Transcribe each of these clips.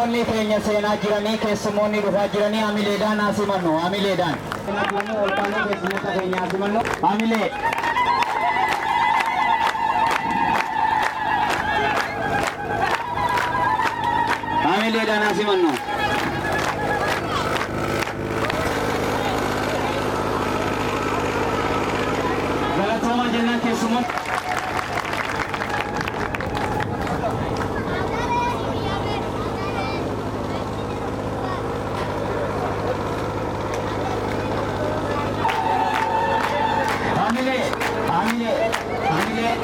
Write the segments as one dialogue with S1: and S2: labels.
S1: Keessummoonni keenya seenaa jiranii, keessummoonni dhufaa jiranii, hamileedhaan haa simannu, hamileedhaan. Ol kaanee keessummoota keenya haa simannu. Hamilee. Hamileedhaan haa simannu. Galatoomaa jennaan keessummoota. Hamilee, hamilee, hamilee.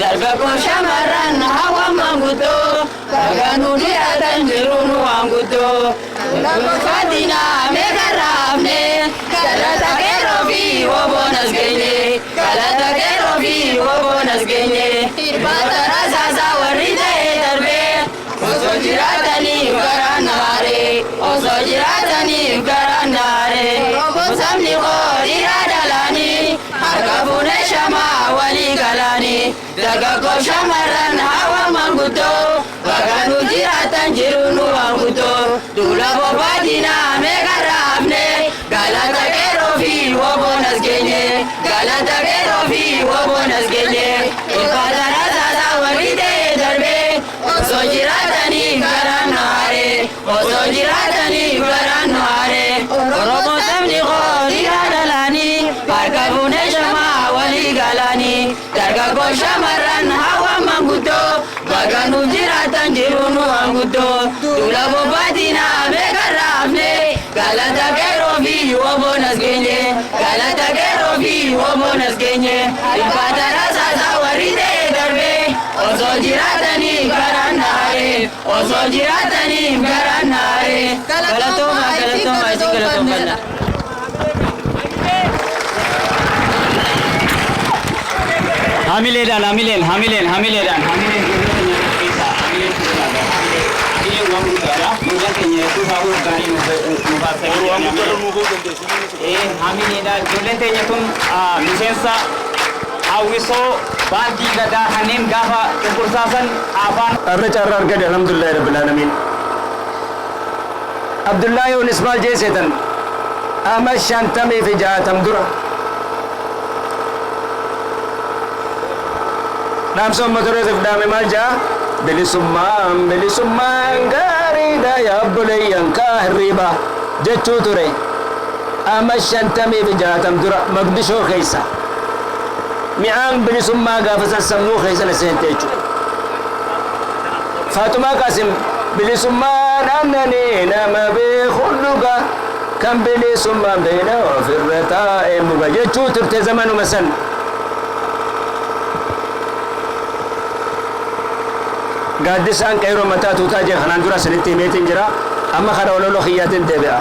S2: Dargaggoo shamarran hawwan manguddoo baganuu jiraatan jiruun waan guddoo. Fatina meeqa raafne galata qeerroo fi woboon as geenye galata qeerroo fi woboon as geenye. Irbaata rasaasaa warri ta'ee darbee osoo jiraataniif garaan naare osoo jiraataniif garaan naare. Sabni koo dhiiraa dhalaanii harka fuunee shamaa walii galaanii dargaggoo shamarran hawwan manguddoo baganuu jiraatan jiruun waan guddoo. Duula bobbaatinaa meeqa raafne galata qeerroo fi woboon as geenye galata qeerroo fi woboon as geenye. Irbaata rasaasaa warri ta'ee darbee osoo jiraatanii garaan naare osoo jiraatanii garaan naare. Oromoo sabni koo dhiiraa dhalaanii harka fuunee shamaa walii galaanii dargaggoo shamarran hawwan manguddoo baganuu jiraatan jiruun waan guddoo. Duula bobbaatinaa meeqa raafne galata qeerroo fi woboon as geenye galata qeerroo fi woboon as geenye. Irbaata rasaasaa warri ta'ee darbee osoo jiraatanii garaan naare osoo jiraatanii garaan naare. Galatooma galatooma isin galatoomfanna.
S1: Hamileedhaan, hamileen, hamileen, hamileedhaan, hamileen ijoollee keenya qopheessaa, hamileen guddaadha, hamilee, hamileen waan guddaadha. Ijoolleen keenya hedduu faaruu gaarii nu baarsanii jirani hamilee. Hamileedha. Ijoolleen teenya tun miseensa hawwisoo baandii gadaa kanneen gaafa cunqursaasan afaan.
S3: Arra carraa argate alhamdulillahi rabbil alamin. Abdullahi Yoonis maal jeesetan ama 50 fi 60 dura. Dhaamsa uummata Oromootiif dhaame maal jaa? Bilisummaan bilisummaan gaariidha yaa obboleeyyan kaa hirriiba jechuu ture. Ama 50 fi 60 dura Maqdishoo keessa. Mi'aan bilisummaa gaafa san sammuu keessa na seente jechuudha. Faatumaa Qaasim bilisummaan aannanii nama beeku dhuga kan bilisummaan beena ofirra taa'ee muga jechuu turte zamanuma san. Gaaddisaan qeerroo mataa tuutaa jee kanaan dura isinitti himeetiin jira. Amma kana ololoo kiyyaatiin deebi'a.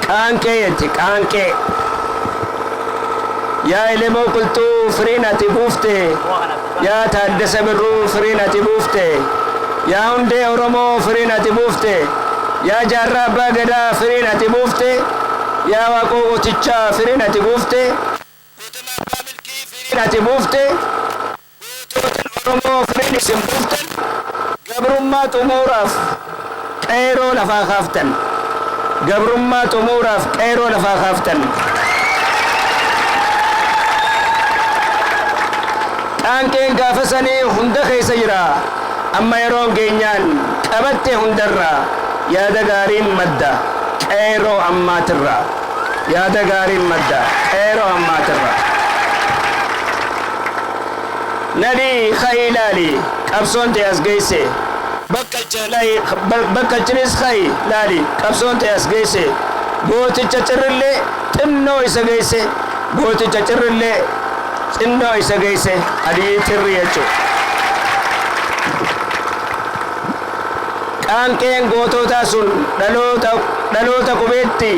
S3: Qaanqee jetti qaanqee. Yaa Elemoo Qilxuu firiin ati buufte. Yaa Taaddasa Birruu firiin ati buufte. Yaa Hundee Oromoo firiin ati buufte. Yaa Jaarraa Abbaa Gadaa firiin ati buufte. Yaa Waaqoo Gootichaa firiin ati buufte. Guutama Abbaa Milkii firiin ati buufte. Gootota Oromoo firiin isin buuftan. Gabrummaa xumuuraaf qeeroo lafaa kaaftan. Gabrummaa xumuuraaf qeeroo lafaa kaaftan. Qaanqeen gaafa sanii hunda keessa jira. Amma yeroon geenyaan qabatte hundarraa yaada gaariin madda qeerroo ammaatirraa. Yaada gaariin madda qeerroo ammaatirraa. Nadii ka'i ilaali qabsoon ta'e as geesse. Bakkalchinis ka'i laali qabsoon ta'e as geesse. Gooticha cirrillee xinnoo isa geesse. Gooticha cirrillee xinnoo isa geesse adii tirri jechuudha. Qaanqeen gootootaa sun dhaloota Dhaloota qubeetti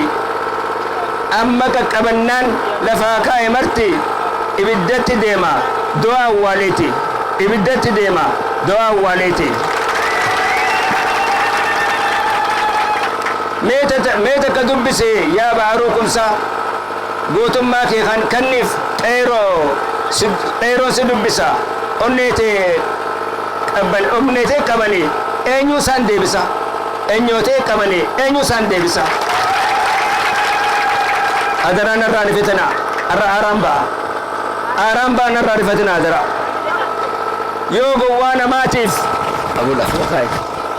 S3: amma qaqqabannaan lafaa kaa'e marti ibiddatti deema du'a awwaaleeti ibiddatti deema du'a awwaaleeti. Mee takka dubbise yaa Baharuu Kumsaa, gootummaa kee kan kanniif qeeroo si dubbisa. Onneetee qabanii eenyu isaan deebisa? Eenyootee qabanii eenyu isaan deebisa? Adaraa narraa rifatina, arra aaraan ba'a. Aaraan ba'a, narraa rifatina adara. Yoo gowwaa namaatiif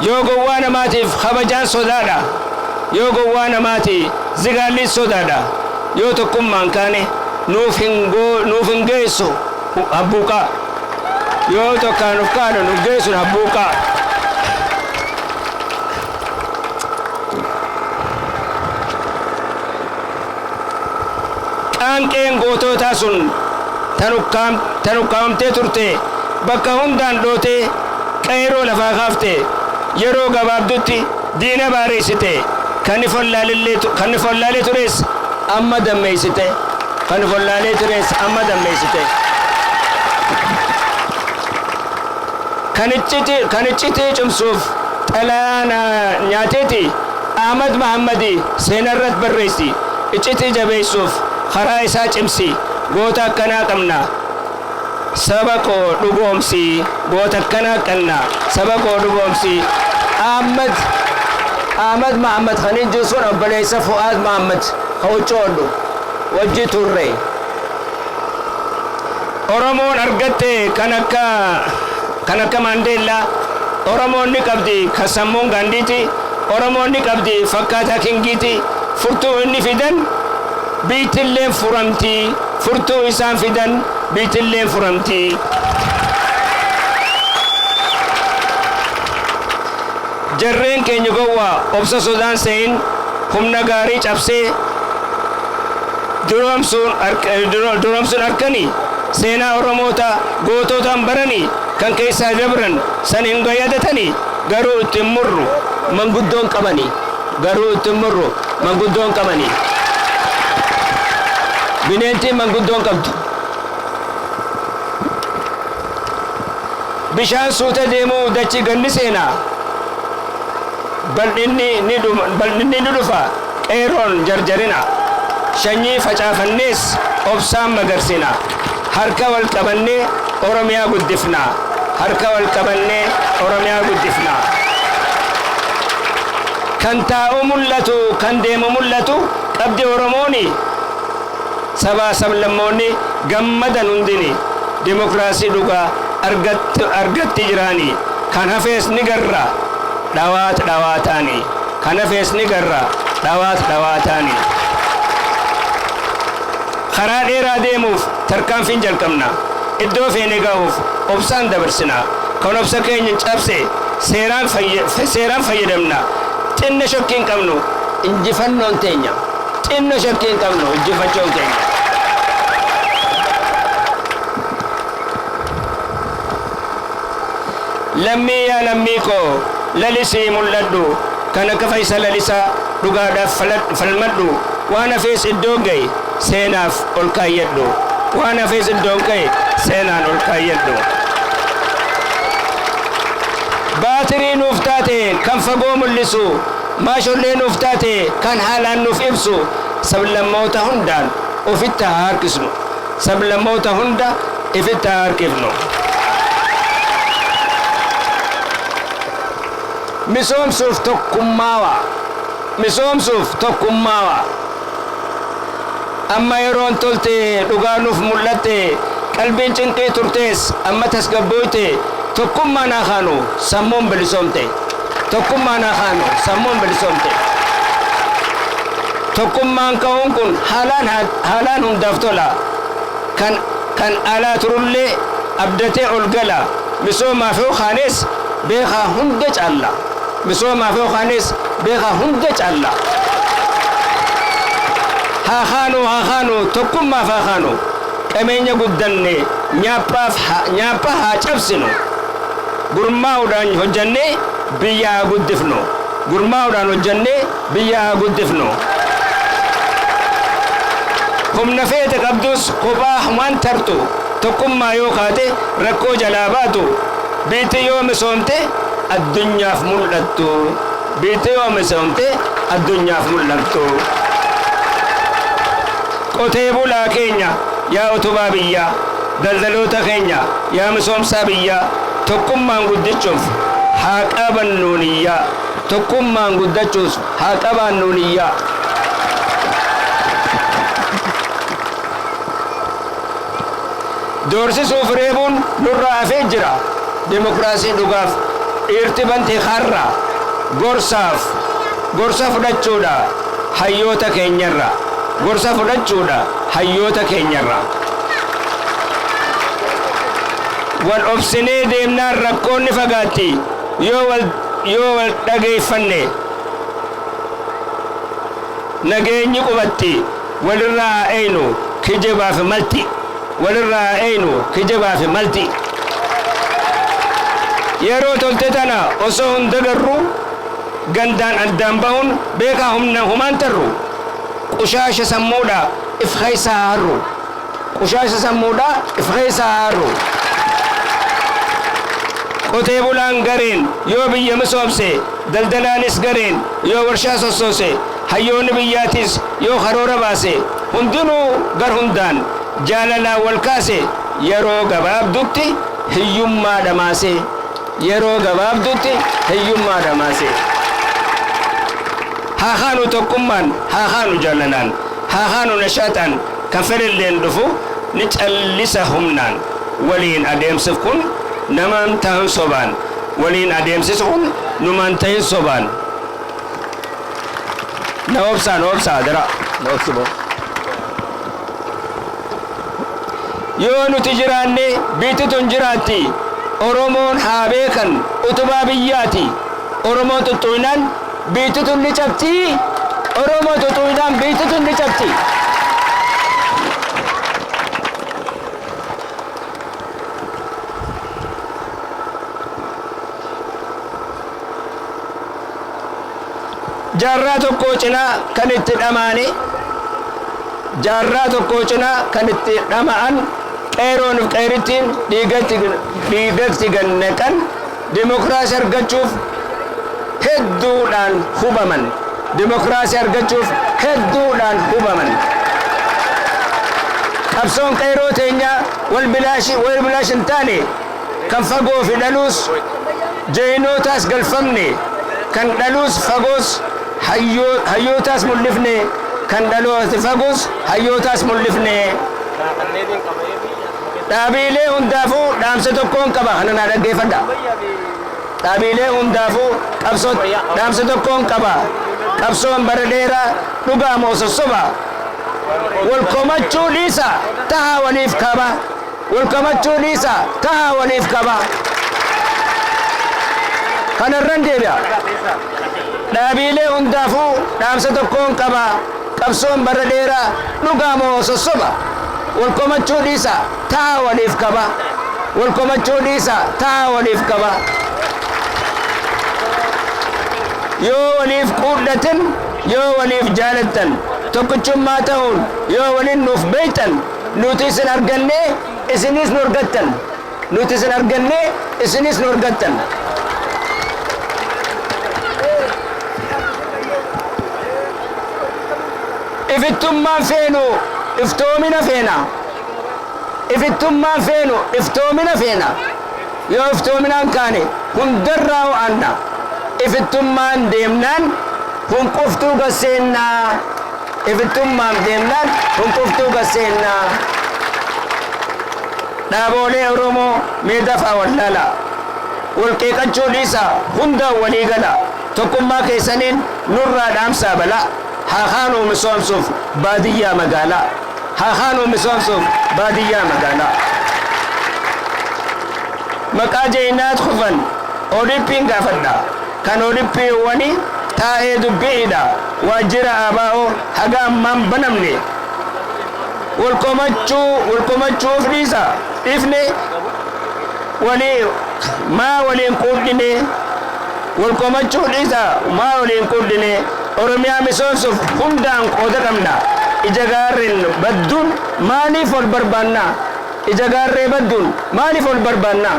S3: yoo gowwaa namaatiif kabajaan sodaadha. Yoo gowwaa namaati zigaalli sodaadha. Yoo tokkummaan kaane nuuf hin geessu habbuuqaa. Yoo tokkaan uf kaane nuuf geessu habbuuqaa. Qaanqeen gootootaa sun tan ukkaamamtee turte bakka hundaan dhootee qeeroo lafaa kaafte yeroo gabaabdutti diina baareessite kan follaalee tures amma dammeessite kan follaalee tures amma dammeessite. Kan iccitii cimsuuf xalayaa nyaateeti Ahmad Mahammadi seenarratti barreessi. Iccitii jabeessuuf karaa isaa cimsi. Goota akkanaa qabna, saba koo dhugoomsi. Goota akkanaa qabna, saba koo dhugoomsi. Ahmad Mahammad kan hin jiru sun obboleessa Fu'aad Mahammad ka huccuu hodhu wajji turre. Oromoon argatte kan akka Maandeellaa. Oromoon ni qabdi kan sammuun Gaandiiti. Oromoon ni qabdi fakkaataa Kingiiti. Furtuu inni fidan biitilleen furamti. Furtuu isaan fidan biitilleen furamti. Jarreen keenya gowwaa obsa sodaan se'in humna gaarii cabsee duroomsuun harkanii seenaa Oromoota gootootaan baranii kan keessaa dabran san hin yaadatanii garuu ittiin murru manguddoon qabanii garuu ittiin murru manguddoon qabanii. Bineentiin manguddoon qabdu. Bishaan suuta deemuu dachii ganni seenaa. Bal'inni ni dhufa qeeroon jarjarina. Sanyii facaafannees obsaan magarsina. Harka wal qabannee Oromiyaa guddifna. Harka wal qabannee Oromiyaa guddifna. Kan taa'u mul'atu kan deemu mul'atu qabdi Oromooni. Sabaa sablammoonni gammadan hundini dimokiraasii dhugaa argatti jiraani. Kan hafees ni garra dhawaat dhawaataani. Kan hafees ni garra dhawaat dhawaataani. Karaa dheeraa deemuuf tarkaanfiin jalqabna. Iddoo feene gahuuf obsaan dabarsina. Kan obsa keenya cabse seeraan fayyadamna. Xinna shakkii hin qabnu injifannoon teenya. Xinna shakkii hin qabnu injifachuun keenya. Lammii yaa lammii koo lalisii mul'adhu. Kan akka Fayyisa Lalisaa dhugaadhaaf falmadhu. Waan hafees iddoo gahe seenaaf ol kaayyadhu. Waan hafees iddoon gahe seenaan ol kaayyadhu. Baatirii nuuf taate kan fagoo mul'isu, maashollee nuuf taate kan haalaan nuuf ibsu, sablammoota hundaan ofitti haa harkisnu. Sablammoota hunda ifitti haa harkifnu. Misoomsuuf tokkummaawa. Misoomsuuf tokkummaawa. Amma yeroon tolte dhugaa nuuf mul'atte qalbiin cinqii turtees amma tasgabbooyte tokkummaa naa kaanu sammuun bilisoomte. Tokkummaa naa kaanu sammuun bilisoomte. Tokkummaan ka'uun kun haalaan hundaaf tola. Kan alaa turullee abdatee ol gala. Misoomaaf yoo kaanes beekaa hunda caalla. Misoomaaf yoo kaanes beekaa hunda caalla. Haa kaanu haa kaanu tokkummaaf haa kaanu. Qabeenya guddanne nyaaphaa haa cabsinu. Gurmaa'uudhaan hojjannee biyya haa guddifnu. Gurmaa'uudhaan hojjannee biyya haa guddifnu. Humna feete qabdus kophaa waan tartu, tokkummaa yoo kaate rakkoo jalaa baatu. Biitti yoo misoomte addunyaaf mul'attu. Biitti yoo misoomte addunyaaf mul'attu. Qotee bulaa keenya yaa utubaa biyyaa, daldaloota keenya yaa misoomsaa biyyaa, tokkummaan guddichuuf haa qabannu niyyaa. Tokkummaan guddachuuf haa qabaannu niyyaa. Doorsisuuf reebuun nurraa hafee jira. Dimokiraasii dhugaaf dhiirti banti har'a gorsaaf gorsa fudhachuudha hayyoota keenyarra. Gorsa fudhachuudha hayyoota keenyarra. Wal obsinee deemnaan rakkoon ni fagaatti, yoo wal dhageeffanne nageenyi qubatti. Walirraa haa eeynu kijibaaf malti. Walirraa haa eeynu kijibaaf malti. Yeroo tolte tana osoo hunda garru gandaan addaan bahuun beekaa humna humaan tarru. Qushaasha sammuudha if keessa harru. Qushaasha sammuudha if keessa harru. Qotee bulaan gareen yoo biyya misoomse, daldalaanis gareen yoo warshaa sossoose, hayyoonni biyyaatis yoo karoora baase, hundinuu gar hundaan jaalalaan wal kaase, yeroo gabaabdutti hiyyummaa dhamaase. Yeroo gabaabdutti hiyyummaa dhamaase. Haa kaanu tokkummaan, haa kaanu jaalalaan, haa kaanu nashaaxaan. Kan fedhelleen dhufu ni callisa humnaan. Waliin adeemsif kun namaan ta'an sobaan. Waliin adeemsisu kun numaan ta'in sobaan. Na obsaa, na obsaa, dara na obsibo. Yoo nuti jiraanne biitti tun jiraatti. Oromoon haa beekan utubaa biyyaati. Oromoon tuttuinaan biitti tun ni cabti. Oromoon tuttuinaan biitti tun ni cabti. Jaarraa tokko cinaa kan itti dhamaane, jaarraa tokko cinaa kan itti dhama'an, qeeroon qeerittiin dhiigatti gannaqan, dimokiraasii argachuuf hedduudhaan hubaman. Dimokiraasii argachuuf hedduudhaan hubaman. Qabsoon qeeroo teenyaa wal bilaashi wal bilaash hin taane. Kan fagoo fi dhaluus jeenootaas galfamne, kan dhaluus fagoos hayyootaas mul'ifne. Kan dhaloota fagoos hayyootaas mul'ifne. Dhaabiilee hundaafuu dhaamsa tokkoon qaba, kana naa dhaggeeffadha. Dhaabiilee hundaafuu qabsoo dhaamsa tokkoon qaba. Qabsoon bara dheeraa dhugaa moo sossoba? Wal komachuu dhiisa, tahaa waliif qaba. Wal komachuu dhiisa, tahaa waliif qaba. Kanarran deebi'a. Dhaabiilee hundaafuu dhaamsa tokkoon qaba. Qabsoon bara dheeraa dhugaa moo sossoba? Wal komachuu dhiisa, tahaa waliif qaba. Wal komachuu dhiisa, tahaa waliif qaba. Yoo waliif quudhatan, yoo waliif jaalattan, tokkichummaa ta'uun yoo waliin nuuf beeytan, nuti isin argannee isinis nu argattan. Nuti isin argannee isinis nu argattan. Ifittummaan feenu, iftoomina feena. Ifittummaan feenu, iftoomina feena. Yoo iftoominaan kaane hundarraa ho'anna. Ifittummaan deemnaan hunquftuu gaseennaa. Ifittummaan deemnaan hunquftuu gaseennaa. Dhaaboolee Oromoo mee dafaa wallaala. Wal qeeqachuu dhiisa, hundaan walii gala. Tokkummaa keessaniin nurraa dhaamsaa balaa. Haa kaanuu misoomsuuf baadiyyaa magaalaa. Haa kaanuu misoomsuuf baadiyyaa magaalaa. Maqaa jeynaat kufan ODP'n gaafadha. Kan ODP wani taa'ee dubbiidha. Waajjira ABO haga ammaan banamne. Wal komachuuf dhiisa. Dhiifne walii maa waliin quudhine? Wal komachuu dhiisa maa waliin quudhine. Oromiyaa misoomsuuf hundaan qooda qabna. Ija gaarreen badduun maaliif ol barbaanna? Ija gaarree badduun maaliif ol barbaanna?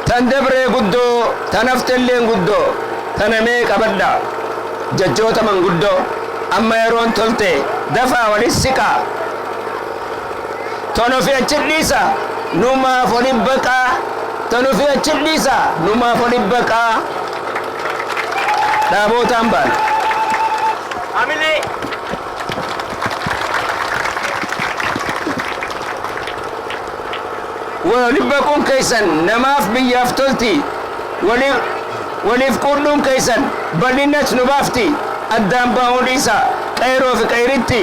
S3: Tan dabree guddoo, tan haftelleen guddoo, tanamee qabadha jechoota manguddoo. Amma yeroon tolte, dafaa walis siqaa. Ton ofii achi dhiisa, numaaf olin baqaa. Ton ofii achi dhiisa, numaaf olin baqaa. Dhaabootaan baana.
S1: Hamilee.
S3: Waliin baquun keessan namaaf biyyaaf tolti. Waliif quudhuun keessan bal'inas nu baafti. Addaan bahuu dhiisa qeeroo fi qeeritti.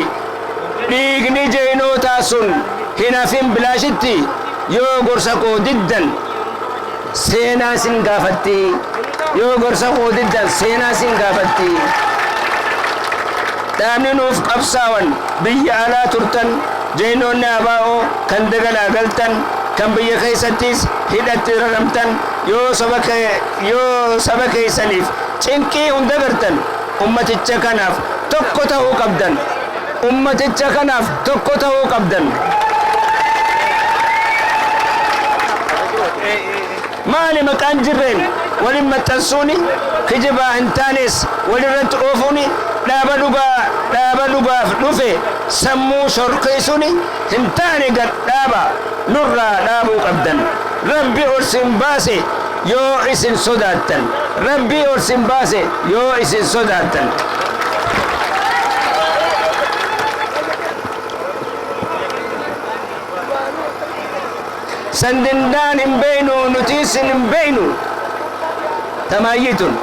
S3: Dhiigni jeenootaa sun hin hafin bilaashitti. Yoo gorsa koo diddan, seenaa sin gaafatti. Yoo gorsa koo diddan, seenaa sin gaafatti. Dhaabni nuuf qabsaawan biyya alaa turtan, jeenoonni abaa'oo kan dagalaa galtan, kan biyya keessattis hidhatti raramtan, yoo saba keessaniif cinqii hunda gartan, ummaticha kanaaf tokko ta'uu qabdan. Ummaticha kanaaf tokko ta'uu qabdan. Maali maqaan jirreen walin maxxansuuni, kijibaa hin taanes walirratti oofuuni, dhaaba dhugaa, dhaaba dhugaaf dhufe sammuu shorkeessuuni hin taane? Gad dhaaba, nurraa dhaabuu qabdan. Rabbi ol sin baase yoo isin sodaattan. Rabbi ol sin baase yoo isin sodaattan. Sandindaan hin beeynu, nuti isin hin beeynu. Tamaayyitun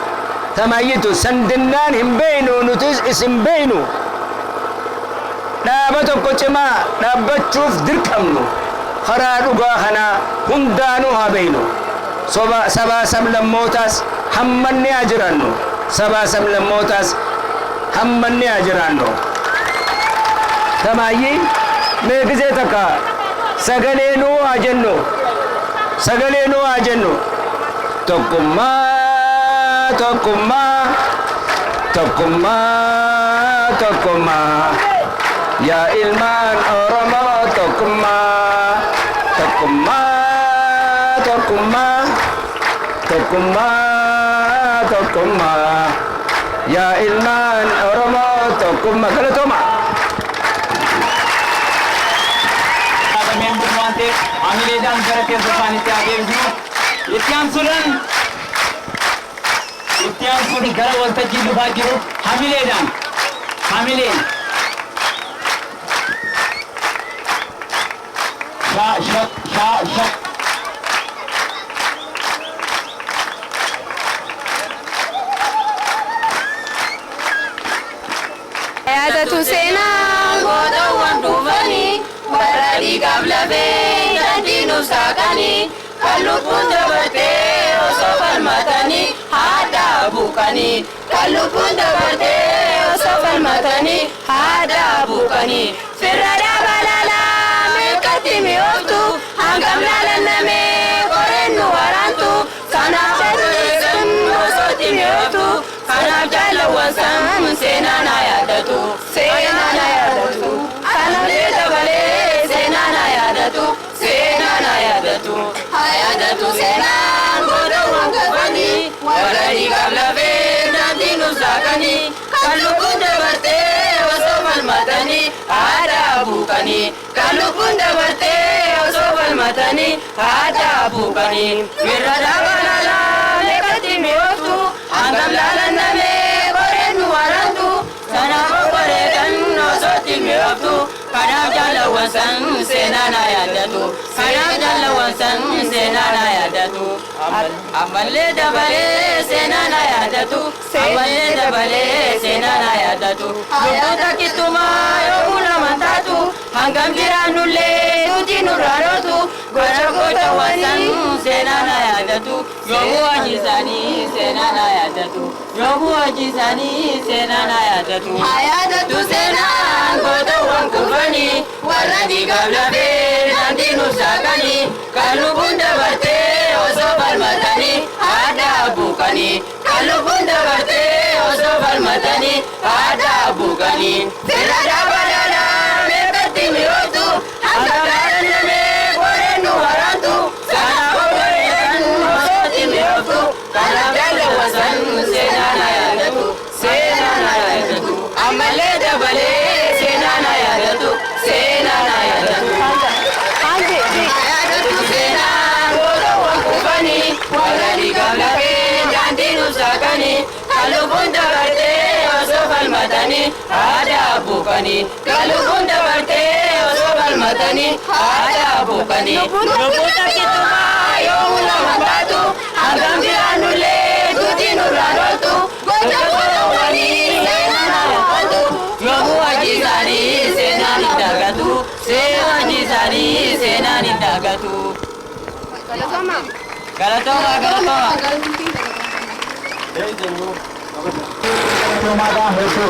S3: tamaayyitun sandindaan hin beeynu, nuti isin beeynu. Dhaaba tokko cimaa dhaabbachuuf dirqamnu. Karaa dhugaa kanaa hundaanuu haa beeynu. Sabaa sablammootaas hammanni haa jiraannu. Sabaa sablammootaas hammanni haa jiraannu. Tamaayyii mee gizee takka sagalee nuu haa jennu. Sagalee nuu haa jennu. Tokkummaa, tokkummaa, tokkummaa, tokkummaa, yaa ilmaan Oromoo, tokkummaa, tokkummaa, tokkummaa, tokkummaa, tokkummaa, yaa ilmaan Oromoo, tokkummaa. Galatooma.
S1: Dhaabameen bulu waan ta'eef hamileedhaan gara keessa isaaniitti haa deebisnu. Itti aansuun gara waltajjii dhufaa jiru hamileedhaan, hamileen. Shaa shak shaa shak.
S2: Yaadatu seenaa gootawwan dhufanii, warra dhiigaaf lafee daandii nuuf saaqanii, kan lubbuun dabartee osoo falmatanii haadha buuqanii, kan lubbuun dabartee osoo falmatanii haadha buuqanii. Firra dhaabalalaa meeqatti mi'ooftu, hangam laalannamee qoreen nu waraantu, kanaaf sun osootti mi'ooftu. Kanaaf jaalawwan san seenaan haa yaadatu, seenaan haa yaadatu. Kanallee dabalee seenaan haa yaadatu, seenaan haa yaadatu. Haa yaadatu seenaan gootawwan kufanii, warra dhiigaaf lafee daandii nuuf saaqanii, kan lubbuun dabartee osoo falmatanii haadha buuqanii, kan lubbuun dabartee osoo falmatanii haadha buuqanii. Mirra dhaabalalaa meeqatti mi'ooftu, hangam laalannamee qoreen nu waraantu, kanaaf qoreedhaan osootti mi'ooftu. Kanaaf jaalawwan san seenaan haa yaadatu, kanaaf jaalawwan san seenaan haa yaadatu. Ammallee dabalee seenaan haa yaadatu, ammallee dabalee seenaan haa yaadatu. Lubbuu takkittumaa yoo naman taatu, hangam jiraannullee duuti nurraa dhootu, gocha gootawwan san seenaan haa yaadatu. yaadatu. Yoomuu hojii isaanii seenaan haa yaadatu. Yoomuu hojii isaanii seenaan haa yaadatu. Haa yaadatu seenaan gootawwan kufanii warra dhiigaaf lafee daandii nuuf saaqanii kan lubbuun dabartee osoo falmatanii aadaa buuqanii kan lubbuun dabartee osoo falmatanii aadaa buuqanii. Sirra dhaabalaadhaa meeqatti mi'ootu hanga gaarannamee qoreen nu waraantu sanaaf obboleeyyan osootti mi'ooftu kanaaf jaalawwasan seenaan haa yaadatu seenaan haa yaadatu ammallee dabalee seenaan haa yaadatu seenaan haa yaadatu. Yaadatu seenaan gootawwan kufanii warra dhiigaaf lafee daandii nuuf saaqanii kan lubbuun dabartee osoo falmatanii aadaa buuqanii kan lubbuun dabartee osoo falmatanii aadaa buuqanii. Lubbuun takkittumaa yoomuu nama taatu hangam jiraannullee duuti nurraan ooltu gocha gootawwanii seenaan haa yaadatu yoomuu hojii isaanii seenaan hin dagatu seenaan hojii isaanii seenaan hin dagatu. Galatooma galatooma.
S1: Hedduu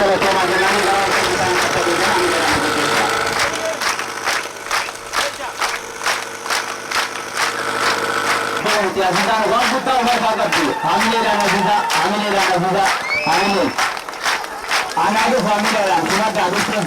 S1: galatoomaa jennaan gara isaan akka deebi'an. Asisaan waan guddaa of harkaa qabdi. Hamileedhaan asisaa, hamileedhaan asisaa, hamilee. Anaa dhufu hamileedhaan simadhaa dhufte.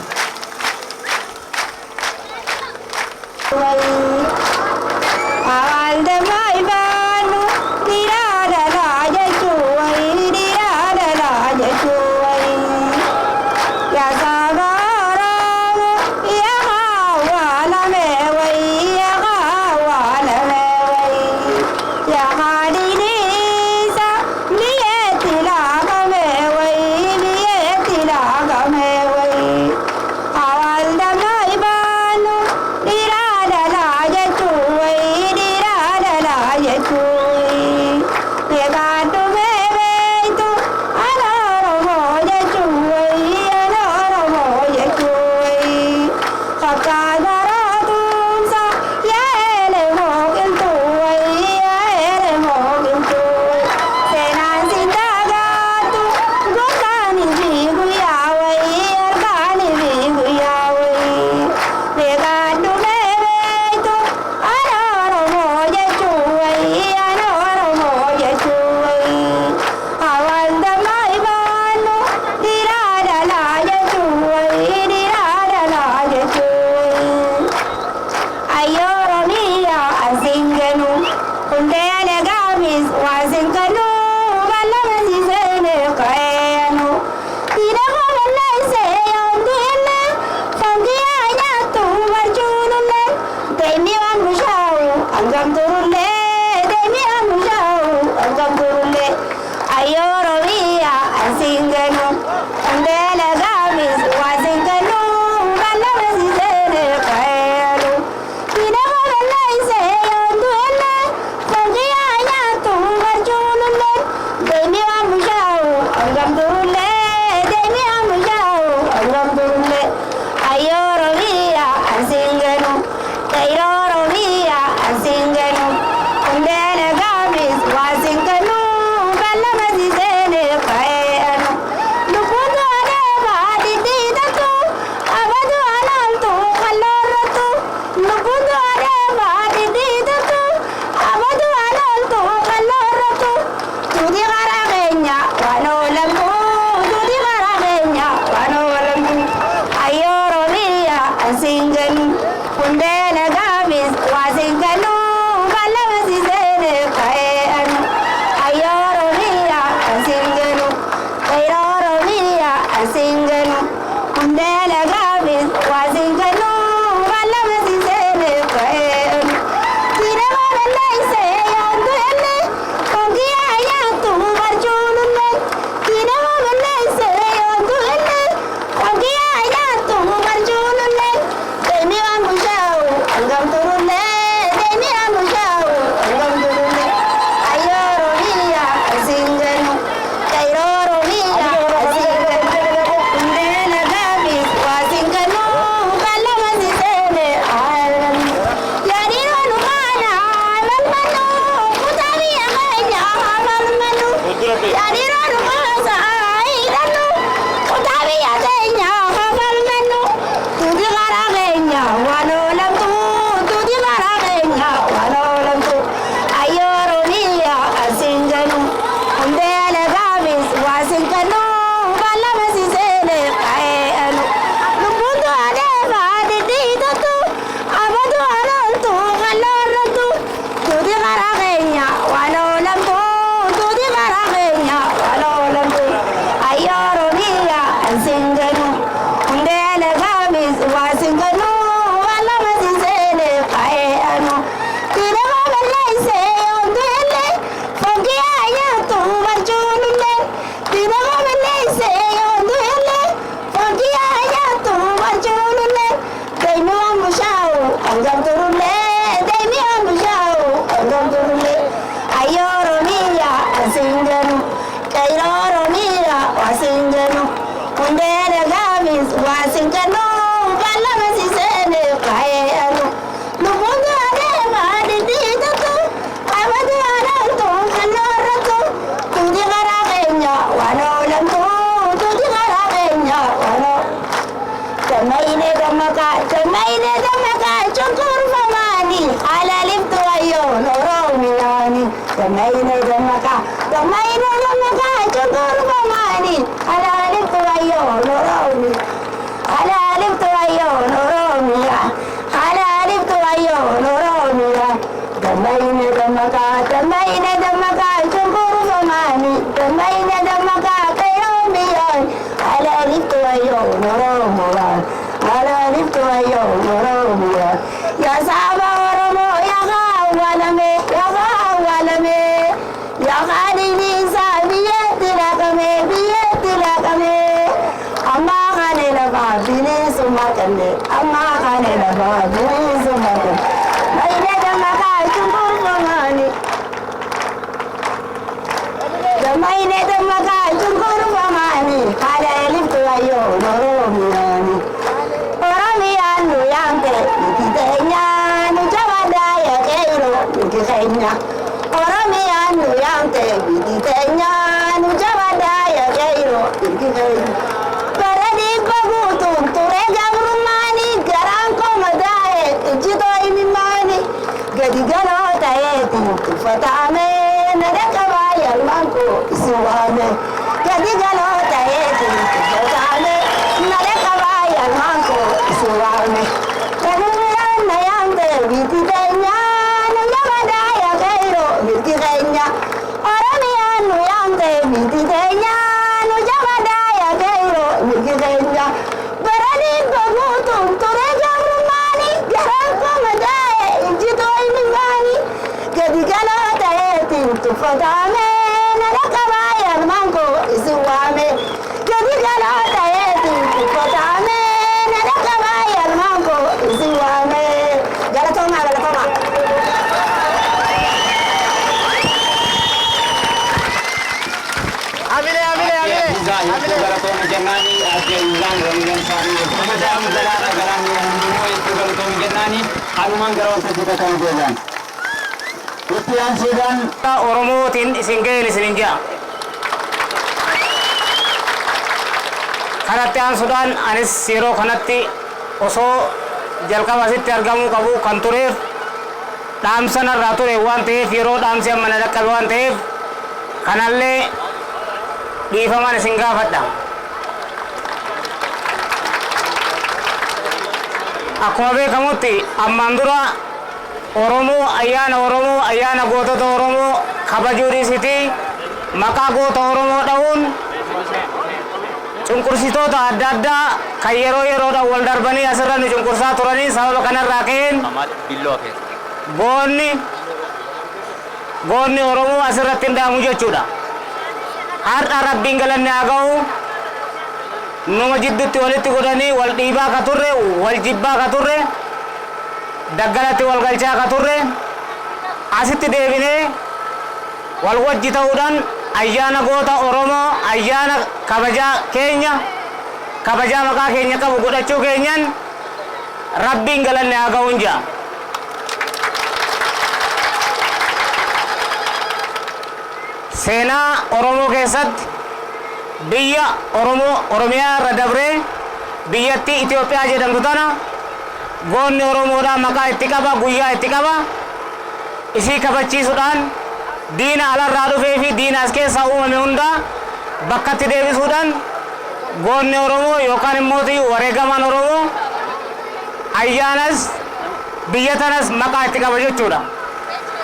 S4: keenya waan oolamtu duuti karaa keenya waan oolamtu ayyo Oromiyaa singanu hundee lagaamis waa singanu waan lama sinseene faayee anu dirama balleessee hundeelle fonkii ayyaatu barjuunullee dirama balleessee hundeelle fonkii ayyaatu barjuunullee deemi waan bushaa'u hangam turullee deemi waan bushaa'u hangam turullee ayyo Oromiyaa singanu qeyroo Oromiyaa waa singanu hundee lagaamis waa singanu waan lama siseene faayee anu lubbuun adeemaa dhidhiitatu qabatu alantu kalloorratu tuuti karaa keenya waan oolamtu tuuti karaa keenya waan Tamaine damaka tamaine damaka cunqurfamaani halaliftu ayyoon oromiyaani tamaine damaka tamaine damaka cunqurfamaani halaliftu ayyoon oromiyaani halaliftu ayyoon oromiyaa halaliftu ayyoon oromiyaa tamaine damaka tamaine damaka cunqurfamaani tamaine damaka qayromiyaan halaliftu ayyoon oromiyaa halaliftu ayyoon oromiyaa yaa saba oromoo yaa kaawwalame yaa kaawwalame yaa qaaliinsa biyyatti laqame biyyatti laqame amma kana lafa bineensummaa qabne amma kana lafa bineensummaa qabne maine damaka cunqurfamaani maine damaka cunqurfamaani halaliftu ayyoon oromiyaani oromiyaan nu yaamte miti teenya nu jabaadhaa yaa qeyroo miti keenya oromiyaan nu yaamte miti teenya nu jabaadhaa yaa qeyroo miti keenya bara dhibba guutuun ture gabrummaani garaan koo madaa'e ijjitoo imimmaani gadi galoo ta'eetiin tuffatame na dhaqqabaa yalmaan koo isin waame gadi galoo ta'eetiin tuffatame na dhaqqabaa yalmaan koo isin waame Oromiyaan na yaamte miti teenya nu jabaadhaa yaa qeyroo miti keenya Oromiyaan nu yaamte miti teenya nu jabaadhaa yaa qeyroo miti keenya bara dhibba guutuun ture gabrummaani garaan koo madaa'e ijjitoo imimmaani gadi galoo ta'eetiin tuffatame na dhaqqabaa yalmaan koo isin waame gadi galoo ta'eetiin tuffatame na dhaqqabaa yalmaan koo isin waame galatoomaa galatoomaa.
S3: Amile, amile, amile.
S1: Galatooma jennaani adde Izaan Roomiyaan isaanii kabajamu galaana galaanni hundinuu hedduu galatooma jennaani kanumaan gara waltajjii kan deebi'an. Itti aansuudhaan
S5: Oromootiin isin ga'een isin hin ja'a. Kanatti aansuudhaan anis yeroo kanatti osoo jalqaba asitti argamuu qabu kan tureef dhaamsa narraa ture waan ta'eef yeroo dhaamsi amma na dhaqqabe waan ta'eef kanallee dhiifamaan isin gaafadha. Akkuma beekamutti ammaan dura Oromoo ayyaana Oromoo ayyaana gootota Oromoo kabajuu dhiisiti maqaa goota Oromoo dha'uun cunqursitoota adda addaa kan yeroo yeroodhaan wal darbanii asirra nu cunqursaa turanii sababa kanarraa ka'een goonni goonni Oromoo asirratti hin dhaamu jechuudha. Har'a rabbiin galanni haa ga'u numa jidduutti walitti godhanii wal dhiibaa ka turre wal jibbaa ka turre daggalatti wal galchaa ka turre asitti deebinee wal wajji ta'uudhaan ayyaana goota Oromoo ayyaana kabajaa keenya kabajaa maqaa keenya qabu godhachuu keenyan rabbiin galanni haa ga'uun jaa. Seenaa Oromoo keessatti biyya Oromoo Oromiyaa irra dabree biyyattii Itoophiyaa jedhamtu tana goonni Oromoodhaa maqaa itti qaba guyyaa itti qaba isii kabachiisuudhaan diina alarraa dhufee fi diina as keessaa uumame hundaa bakkatti deebisuudhaan goonni Oromoo yookaan immoo wareegamaan Oromoo ayyaanas biyya tanas maqaa itti qaba jechuudha.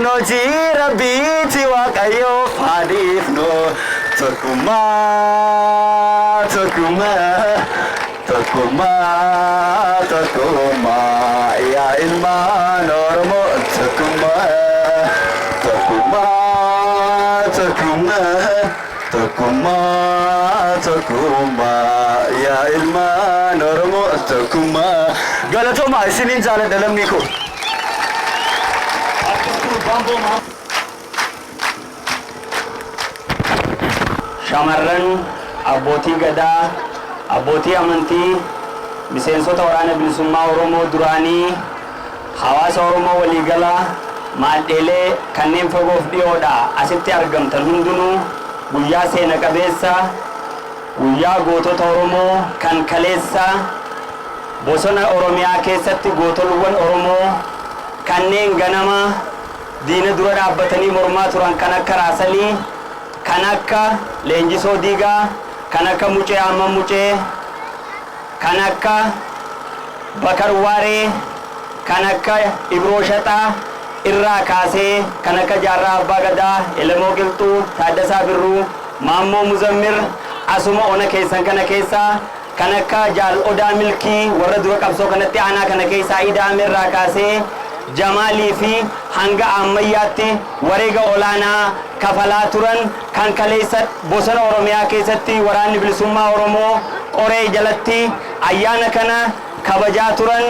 S6: Kun hojii Rabbiiti, Waaqayyoof haadhiifnu. Tokkummaa, tokkummaa, tokkummaa, tokkummaa, yaa ilmaan Oromoo, tokkummaa, tokkummaa, tokkummaa, tokkummaa, tokkummaa, yaa ilmaan Oromoo, tokkummaa. Galatoomaa, isiniin jaaladha lammii koo.
S1: Shamarran, abbootii gadaa, abbootii amantii, miseensota Waraana Bilisummaa Oromoo duraanii, hawaasa Oromoo waliigalaa, maadheelee kanneen fagoof dhiyoodha asitti argamtan hundinuu, guyyaa seena qabeessa, guyyaa gootota Oromoo kan kaleessa bosona Oromiyaa keessatti gootolwwan Oromoo kanneen ganama diina dura dhaabbatanii mormaa turan, kan akka Raasalii, kan akka Leenjisoo Diigaa, kan akka Mucee Amman Mucee, kan akka Bakar Waaree, kan akka Ibroo Shaxaa irraa kaasee, kan akka Jaarraa Abbaa Gadaa, Elemoo Qilxuu, Taaddasaa Birruu, Maammoo Muzammir, asuma ona keessan kana keessaa kan akka Jaal Odaa Milkii, warra dura qabsoo kanatti aanaa kana keessaa Idaame irraa kaasee Jamaalii fi hanga ammayyaatti wareega olaanaa kafalaa turan, kan kaleessa bosona Oromiyaa keessatti Waraanni Bilisummaa Oromoo qoree jalatti ayyaana kana kabajaa turan,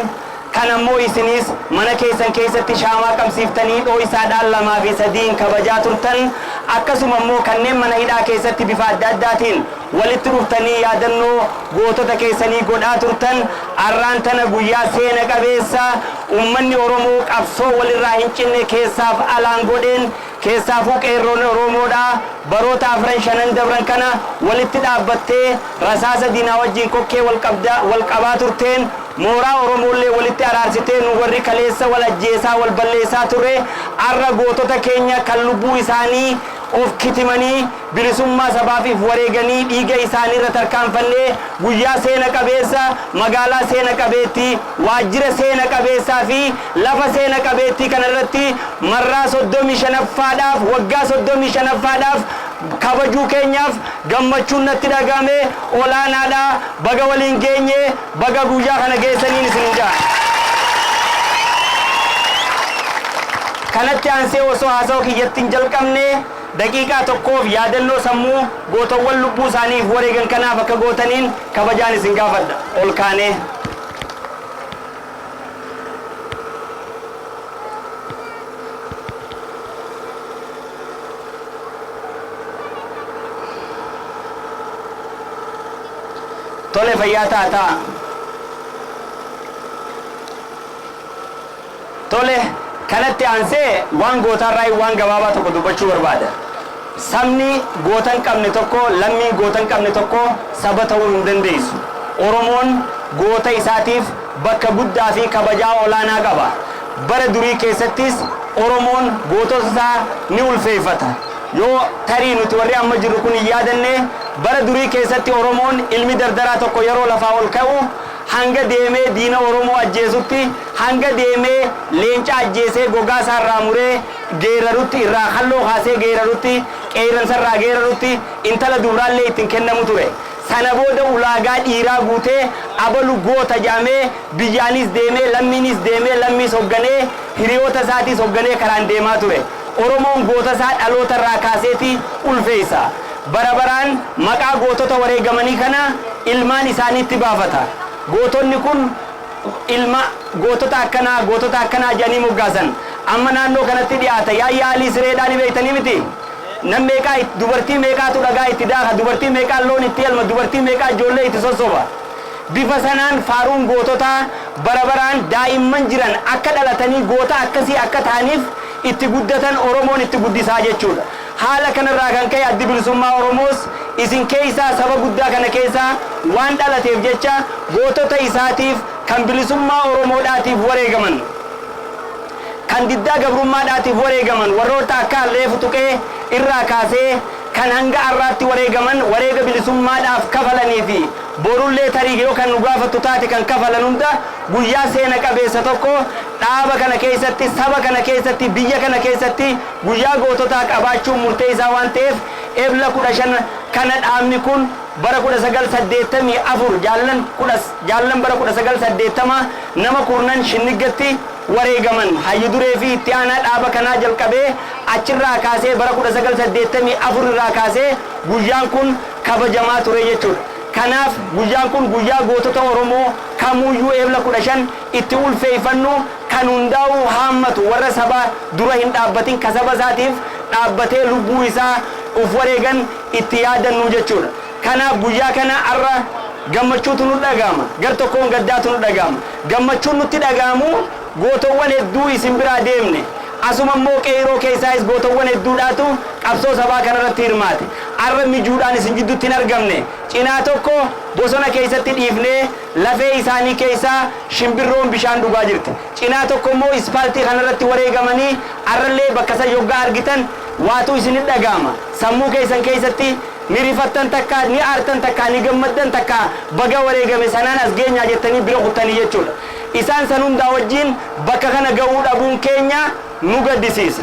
S1: kan ammoo isinis mana keessan keessatti shaamaa qabsiiftanii dhoo'isaadhaan lamaa fi sadiin kabajaa turtan, akkasuma immoo kanneen mana hidhaa keessatti bifa adda addaatiin walitti dhuftanii yaadannoo gootota keessanii godhaa turtan, arraan tana guyyaa seena qabeessa ummanni Oromoo qabsoo walirraa hin cinne keessaaf alaan godheen, keessaafuu qeerroon Oromoodha baroota afran shanan dabran kana walitti dhaabbattee rasaasa diinaa wajjin kokkee wal qabaa turteen, mooraa Oromoollee walitti araarsitee, nu warri kaleessa wal ajjeesaa wal balleessaa turre arra gootota keenya kan lubbuu isaanii of kitimanii bilisummaa sabaafiif wareeganii dhiiga isaanii irra tarkaanfannee, guyyaa seena qabeessa magaalaa seena qabeettii, waajjira seena qabeessaa fi lafa seena qabeettii kana irratti marraa 35ffaadhaaf, waggaa 35ffaadhaaf kabajuu keenyaaf gammachuun natti dhagahame olaanaadha. Baga waliin geenye, baga guyyaa kana geessaniin isin ja'a. Kanatti aansee osoo haasawa kiyyatti hin jalqabne, daqiiqaa tokkoof yaadannoo sammuu gootawwan lubbuu isaaniif wareegan kanaaf akka gootaniin kabajaan isin gaafadha. Ol kaanee. Tole, fayyaa taataa. Tole, kanatti aansee waan gootaarraa waan gabaabaa tokko dubbachuu barbaada. Sabni goota hin qabne tokko, lammiin goota hin qabne tokko saba ta'uu hin dandeessu. Oromoon goota isaatiif bakka guddaa fi kabajaa olaanaa qaba. Bara durii keessattis Oromoon gootota isaa ni ulfeeffata. Yoo tarii nuti warri amma jirru kun hin yaadanne, bara durii keessatti Oromoon ilmi dardaraa tokko yeroo lafaa ol ka'u hanga deemee diina Oromoo ajjeesutti, hanga deemee leenca ajjeesee gogaa isaa irraa muree geerarutti, irraa halloo kaasee geerarutti, qeerransa irraa geerarutti intala dubraallee ittiin kennamu ture. Sana booda ulaagaa dhiiraa guutee abalu goota jedhamee biyyaanis deemee, lammiinis deemee, lammiis hoogganee, hiriyoota isaatiis hoogganee karaan deemaa ture. Oromoon goota isaa dhaloota irraa kaaseeti ulfeessa. Bara baraan maqaa gootota wareegamanii kana ilmaan isaaniitti baafata. Gootonni kun ilma gootota akkanaa, gootota akkanaa jedhanii moggaasan. Amma naannoo kanatti dhiyaata. Yaayyaa Alii Sireedhaa ni beektanii miti? Nam meeqaa, dubartii meeqaatu dhagaa itti daaka, dubartii meeqaa loon itti elma, dubartii meeqaa ijoollee itti sossoba. Bifa sanaan faaruun goototaa bara baraan daa'imman jiran akka dhalatanii goota akkasii akka ta'aniif itti guddatan Oromoon itti guddisaa jechuudha. Haala kanarraa kan ka'e Addi Bilisummaa Oromoos isin keessaa, saba guddaa kana keessaa waan dhalateef jecha, gootota isaatiif kan bilisummaa Oromoodhaatiif wareegaman, kan diddaa gabrummaadhaatiif wareegaman, warroota akka Alleefu Tuqee irraa kaasee kan hanga har'aatti wareegaman, wareega bilisummaadhaaf kafalanii fi borullee tarii yoo kan nu gaafattu taate kan kafalan hunda guyyaa seena qabeessa tokko
S3: Dhaaba kana keessatti, saba kana keessatti, biyya kana keessatti guyyaa goototaa qabaachuun murteessaa waan ta'eef Ebla 15 kana dhaabni kun bara 1984 jaallan bara 1980 nama kurnan Shinniggatti wareegaman hayyu duree fi itti aanaa dhaaba kanaa jalqabee achirraa kaasee bara 1984 irraa kaasee guyyaan kun kabajamaa ture jechuudha. Kanaaf guyyaan kun guyyaa gootota Oromoo kamuyyuu Ebla 15 itti ulfeeffannu kan hundaa'u haammatu warra saba dura hin dhaabbatin ka saba isaatiif dhaabbatee lubbuu isaa uf wareegan itti yaadannu jechuudha. Kanaaf guyyaa kana har'a gammachuutu nu dhaga'ama. Gar tokkoon gaddaatu nu dhaga'ama. Gammachuun nutti dhaga'amu gootowwan hedduu isin biraa deemne. Asuma immoo qeeroo keessaayis gootowwan hedduudhaatu qabsoo sabaa kanarratti hirmaate. Har'a mijuudhaan isin jidduutti hin argamne. Cinaa tokko bosona keessatti dhiifnee lafee isaanii keessaa shimbirroon bishaan dhugaa jirti. Cinaa tokko immoo ispaaltii kanarratti wareegamanii har'allee bakka san yoggaa argitan waatu isinit dhaga'ama. Sammuu keessan keessatti ni rifattan takka, ni aartan takka, ni gammaddan takka, baga wareegame sanaan as geenyaa jettanii bira kuttanii jechuudha. Isaan san hundaa wajjin bakka kana ga'uu dhabuun keenya nu gaddisiisa.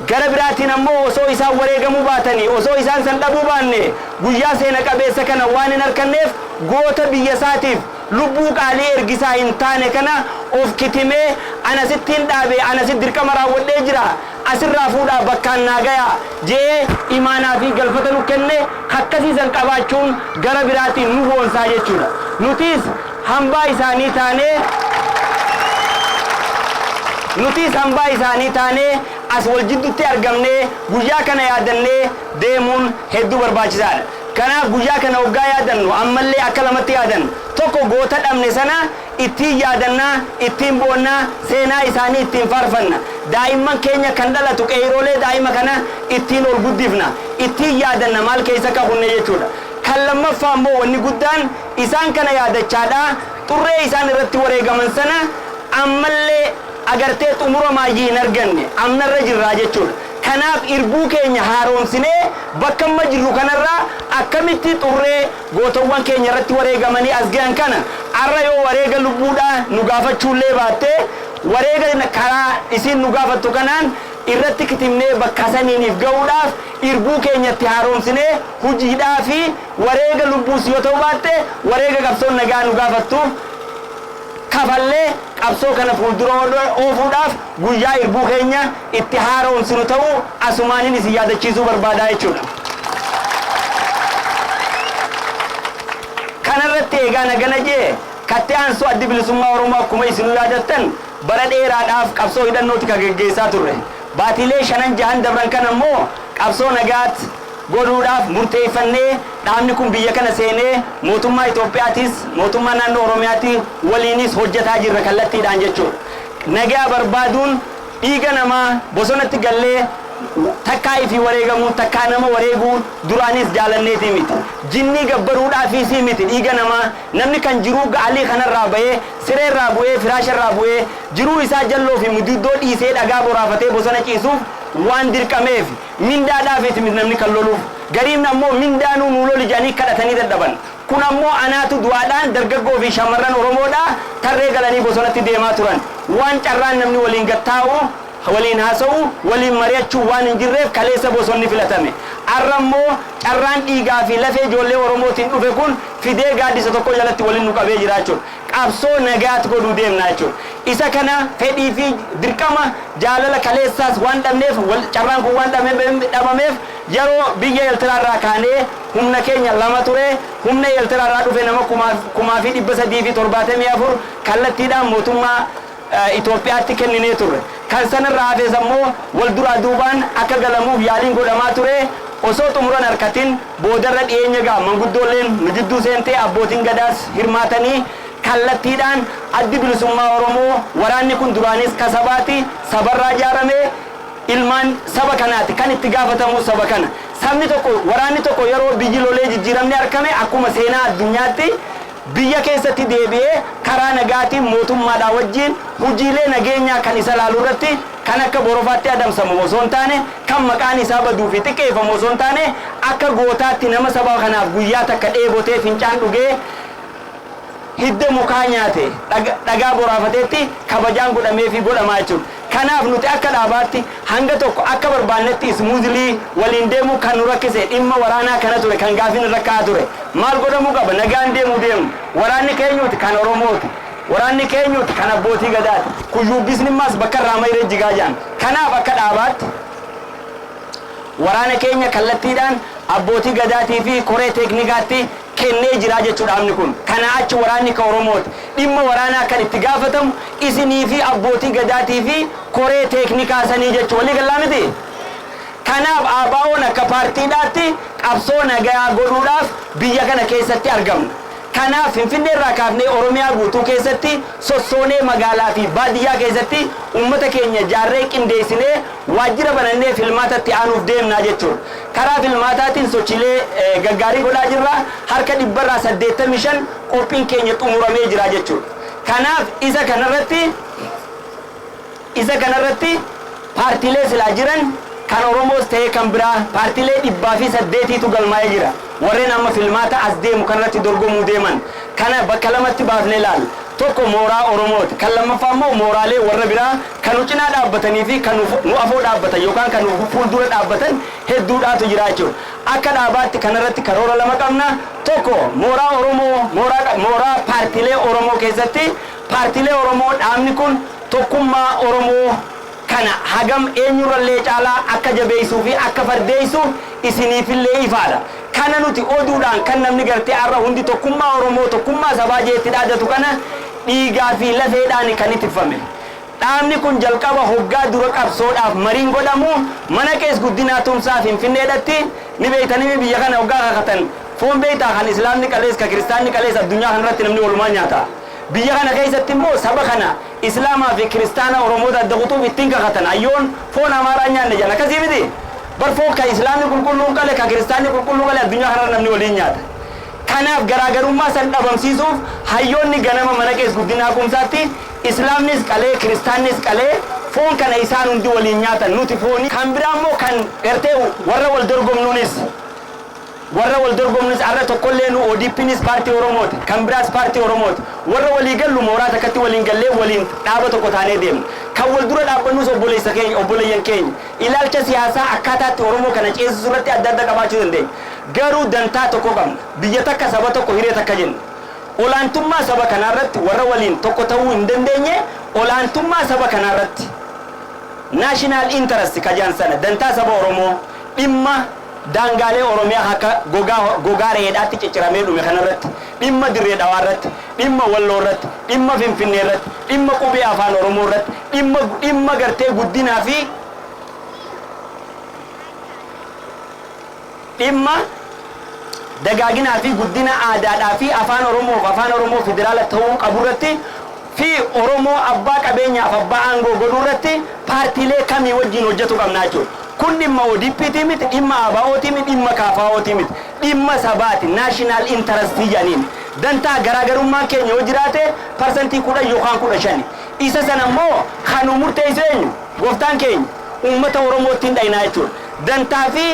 S3: Gara biraatiin ammoo osoo isaan wareegamuu baatanii, osoo isaan san dhabuu baanne guyyaa seena qabeessa kana waan hin arganneef goota biyya isaatiif lubbuu qaalii ergisaa hin taane kana of kitimee anasittiin dhaabe, anasit dirqama raawwadhee jira, asirraa fuudhaa bakkaan naa gayaa jee imaanaa fi galfata nu kenne akkasiisan qabaachuun gara biraatiin nu boonsaa jechuudha. Nutis hambaa isaanii taanee nutis hambaa isaanii taanee as wal jidduutti argamnee guyyaa kana yaadannee deemuun hedduu barbaachisaadha. Kanaaf guyyaa kana hoggaa yaadannu ammallee akka lamatti yaadannu. Tokko goota dhabne sana ittiin yaadannaa, ittiin boonnaa, seenaa isaanii ittiin faarfanna. Daa'imman keenya kan dhalatu qeeroolee daa'ima kana ittiin ol guddifna. Ittiin yaadanna maal keessa qabunne jechuudha. Kan lammaffaa immoo wanni guddaan isaan kana yaadachaadha. Xurree isaan irratti wareegaman sana ammallee agartee xumura maayyii hin arganne amnarra jirraa jechuudha. Kanaaf irbuu keenya haaromsinee bakka amma jirru kanarraa akkamitti xurree gootowwan keenya irratti wareegamanii as gahan kana har'a yoo wareega lubbuudhaa nu gaafachuullee baattee wareega karaa isiin nu gaafattu kanaan irratti kitimnee bakka saniiniif ga'uudhaaf irbuu keenyatti haaromsinee hojiidhaa fi wareega lubbuus yoo ta'u baatte wareega qabsoon nagaa nu gaafattu kafallee qabsoo kana fuuldura oofuudhaaf guyyaa irbuu keenya itti haaromsinu ta'uu asumaaniin isin yaadachiisuu barbaadaa jechuudha. Kanarratti eegaa nagana jee kattee aansuu Addi Bilisummaa Oromoo akkuma isinuu yaadattan bara dheeraadhaaf qabsoo hidhannooti kan geggeessaa turre. Baatiilee 5 6 dabran kan ammoo qabsoo nagaatti godhuudhaaf murteeffannee dhaabni kun biyya kana seenee mootummaa Itoophiyaatis mootummaa naannoo Oromiyaatti waliinis hojjetaa jirra kallattiidhaan jechuudha. Nagaa barbaaduun dhiiga namaa bosonatti gallee takkaa ifii wareegamuun takkaa nama wareeguun duraanis jaalanneetii miti. Jinnii gabbaruudhaafis miti dhiiga namaa namni kan jiruu ga'alii kanarraa bahee sireerraa bu'ee firaasharraa bu'ee jiruu isaa jalloo fi mududdoo dhiisee dhagaa boraafatee bosona ciisuuf waan dirqameef mindaadhaafis namni kan loluuf. Gariin ammoo mindaanuu nu loli jedhanii kadhatanii dadhaban. Kun ammoo anaatu du'aadhaan dargaggoo fi shamarran Oromoodhaa tarree galanii bosonatti deemaa turan. Waan carraan namni waliin gattaa'u, waliin haasa'u, waliin mari'achuu waan hin jirreef kaleessa bosonni filatame. Har'a immoo carraan dhiigaa fi lafee ijoollee Oromootiin dhufe kun fidee gaaddisa tokko jalatti waliin nu qabee jira jechuudha. Qabsoo nagaatti godhuu deemna jechuudha. Isa kana fedhii fi dirqama jaalala kaleessaas waan dhabneef, carraan kun waan dhabameef yeroo biyya Eertiraarraa kaanee humna keenya lama ture, humna Eertiraarraa dhufe nama 3,374 kallattiidhaan mootummaa Itoophiyaatti kenninee turre. Kan sanarraa hafes ammoo wal duraa duubaan akka galamuuf yaaliin godhamaa ture. Osoo xumuran harkatin boodarra dhiyeenya ga'a manguddoolleen nu jidduu seentee abbootiin gadaas hirmaatanii kallattiidhaan Addi Bilisummaa Oromoo waraanni kun duraanis kasabaati sabarraa ijaarame ilmaan saba kanaati kan itti gaafatamu saba kana. Sabni tokko waraanni tokko yeroo biyyi lolee jijjiiramni argame akkuma seenaa addunyaatti biyya keessatti deebi'ee karaa nagaatiin mootummaadhaa wajjin hojiilee nageenyaa kan isa laalu irratti kan akka borofaatti adamsamu osoo hin taane kan maqaan isaa baduu fi xiqqeeffamu osoo hin taane akka gootaatti nama saba kanaaf guyyaa takka dheebotee fincaan dhugee
S1: Hidda mukaa nyaate dhagaa boraafateetti kabajaan godhamee fi godhamaa jechuudha. Kanaaf nuti akka dhaabaatti hanga tokko akka barbaannetti smoothly waliin deemuu kan nu rakkise dhimma waraanaa kana ture, kan gaafiin irra ka'aa ture. Maal godhamuu qaba? Nagaan deemuu deemnu. Waraanni keenyuuti kan Oromooti. Waraanni keenyuuti kan abbootii gadaati. Kuyyuubbisni immaas bakka irraa mayree jigaa jaan. Kanaaf akka dhaabaatti waraana keenya kallattiidhaan abbootii gadaatii fi koree teeknikaatti kennee jira jechuudha dhaabni kun. Kana achi waraanni ka Oromooti. Dhimma waraanaa kan itti gaafatamu isinii fi abbootii gadaatii fi koree teeknikaa sanii jechuu walii galaa miti. Kanaaf ABO'n akka paartiidhaatti qabsoo nagaa godhuudhaaf biyya kana keessatti argamna. Kanaaf Finfinnee irraa kaafnee Oromiyaa guutuu keessatti sossoonee magaalaa fi baadiyyaa keessatti uummata keenya jaarree qindeessinee waajjira banannee filmaatatti aanuuf deemnaa jechuudha. Karaa filmaataatiin sochiilee gaggaarii godhaa jirra. Harka 85% qophiin keenya xumuramee jira jechuudha. Kanaaf isa kanarratti paartiilee silaa jiran kan Oromoos ta'ee kan biraa paartiilee 108tu galmaa'ee jira. Warreen amma filmaata as deemu kanarratti dorgomuu deeman kana bakka lamatti baafnee ilaalla. Tokko mooraa Oromooti. Kan lammaffaa immoo mooraalee warra biraa kan nu cinaa dhaabbatanii fi kan nu afoo dhaabbatan yookaan kan nu fuuldura dhaabbatan hedduudhaatu jira jechuudha. Akka dhaabaatti kanarratti karoora lama qabna. Tokko mooraa Oromoo, mooraa paartiilee Oromoo keessatti paartiilee Oromoo dhaabni kun tokkummaa Oromoo kana hagam eenyurrallee caalaa akka jabeessuu fi akka fardeessu isiniifillee ifaadha. Kana nuti oduudhaan kan namni gartee har'a hundi tokkummaa Oromoo, tokkummaa sabaa jeetti dhaadatu kana dhiigaa fi lafeedhaan kan ittifame. Dhaabni kun jalqaba hoggaa dura qabsoodhaaf mariin godhamu mana Qees Guddinaa Tumsaa Finfinneedhatti. Ni beeytanii, biyya kana hoggaa kakatan foon beeytaa, kan islaamni qalees, kan kiristaanni qalees, addunyaa kanarratti namni walumaa nyaata. Biyya kana keessatti immoo saba kana islaamaa fi kiristaana Oromoota adda kutuuf ittiin kakatan. Ayyoon foon Amaaraa nyaanne jedhan, akkasii miti. Bar foon kan islaamni qulqulluun qale, kan kiristaanni qulqulluu qale, addunyaa kanarra namni waliin nyaata. Kanaaf garaagarummaa san dhabamsiisuuf hayyoonni ganama mana Qees Guddinaa Kumsaatti islaamnis qalee, kiristaannis qalee, foon kana isaan hundi waliin nyaatan. Nuti foonii kan biraa immoo kan gartee warra wal dorgomnunis har'a tokkollee nu ODPnis paartii Oromooti, kan biraas paartii Oromooti. Warra walii gallu mooraa takkatti waliin gallee waliin dhaaba tokko taanee deemna. Kan wal dura dhaabbannus obboleessa keenya, obboleeyyan keenya. Ilaalcha siyaasaa akkaataatti Oromoo kana ceesisuu irratti adda adda qabaachuu dandeenya, garuu dantaa tokko qabna. Biyya takka, saba tokko, hiree takka jenna. Olaantummaa saba kanaa irratti warra waliin tokko ta'uu hin dandeenye, olaantummaa saba kanaa irratti, national interest kajaan sana, dantaa saba Oromoo, dhimma daangaalee Oromiyaa akka gogaa gogaa re'eedhaatti cicciramee dhume kanarratti, dhimma Dirree Dhawaa irratti, dhimma Walloo irratti, dhimma Finfinnee irratti, dhimma qubee afaan Oromoo irratti, dhimma gartee guddinaa fi dhimma dagaaginaa fi guddina aadaadhaa fi afaan Oromoof afaan Oromoo federaala ta'uu qabu irratti fi Oromoo abbaa qabeenyaaf abbaa aangoo godhuu irratti paartiilee kamii wajjin hojjetu qabna jechuudha. Kun dhimma ODP'tii miti, dhimma ABO'tii miti, dhimma KFO'tii miti, dhimma sabaati, national interestii jedhaniin. Dantaa garaagarummaan keenya yoo jiraate 10% yookaan 15. Isa sana immoo kan nu murteessu eenyu? Gooftaan keenya. Uummata Oromootti hin dhayinaa jechuudha. Dantaa fi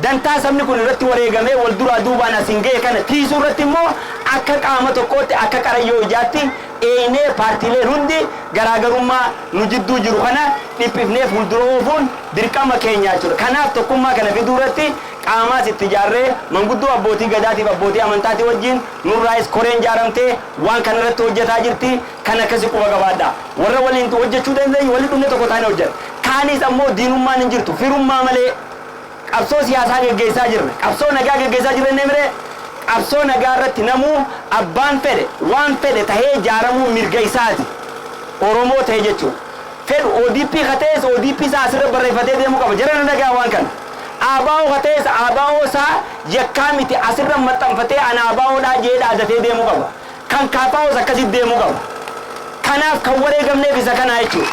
S1: dantaa sabni kun irratti wareegamee wal duraa duubaan asiin ga'e kana tiisuu irratti immoo akka qaama tokkootti, akka qarayyoo ijaatti eenee paartiileen hundi garaagarummaa nu jidduu jiru kana dhiphifnee fuuldura oofuun dirqama keenya jechuudha. Kanaaf tokkummaa kana fiduu irratti qaamaas itti ijaarree manguddoo abbootii gadaatiif abbootii amantaatii wajjin nurraayis koreen ijaaramtee waan kana irratti hojjetaa jirti. Kan akkasi quba qabaadha. Warra waliin hojjechuu dandeenyu walii dhumne tokko taane hojjeta. Kaanis ammoo diinummaan hin jirtu, firummaa malee qabsoo siyaasaa geggeessaa jirra. Qabsoo nagaa geggeessaa jirra inni miree qabsoo nagaa irratti namuu abbaan fedhe waan fedhe tahee ijaaramuu mirga isaati. Oromoo ta'e jechuudha. Fedhu ODP ka ta'es ODP isaa asirra barreeffatee deemuu qaba. Jara na dhagaa waan kana. ABO ka ta'es ABO isaa yakkaa miti, asirra maxxanfatee ana ABOdhaa jee dhaadatee deemuu qaba. Kan KFOs akkasitti deemuu qaba. Kanaaf kan wareegamneef isa kanaa jechuudha.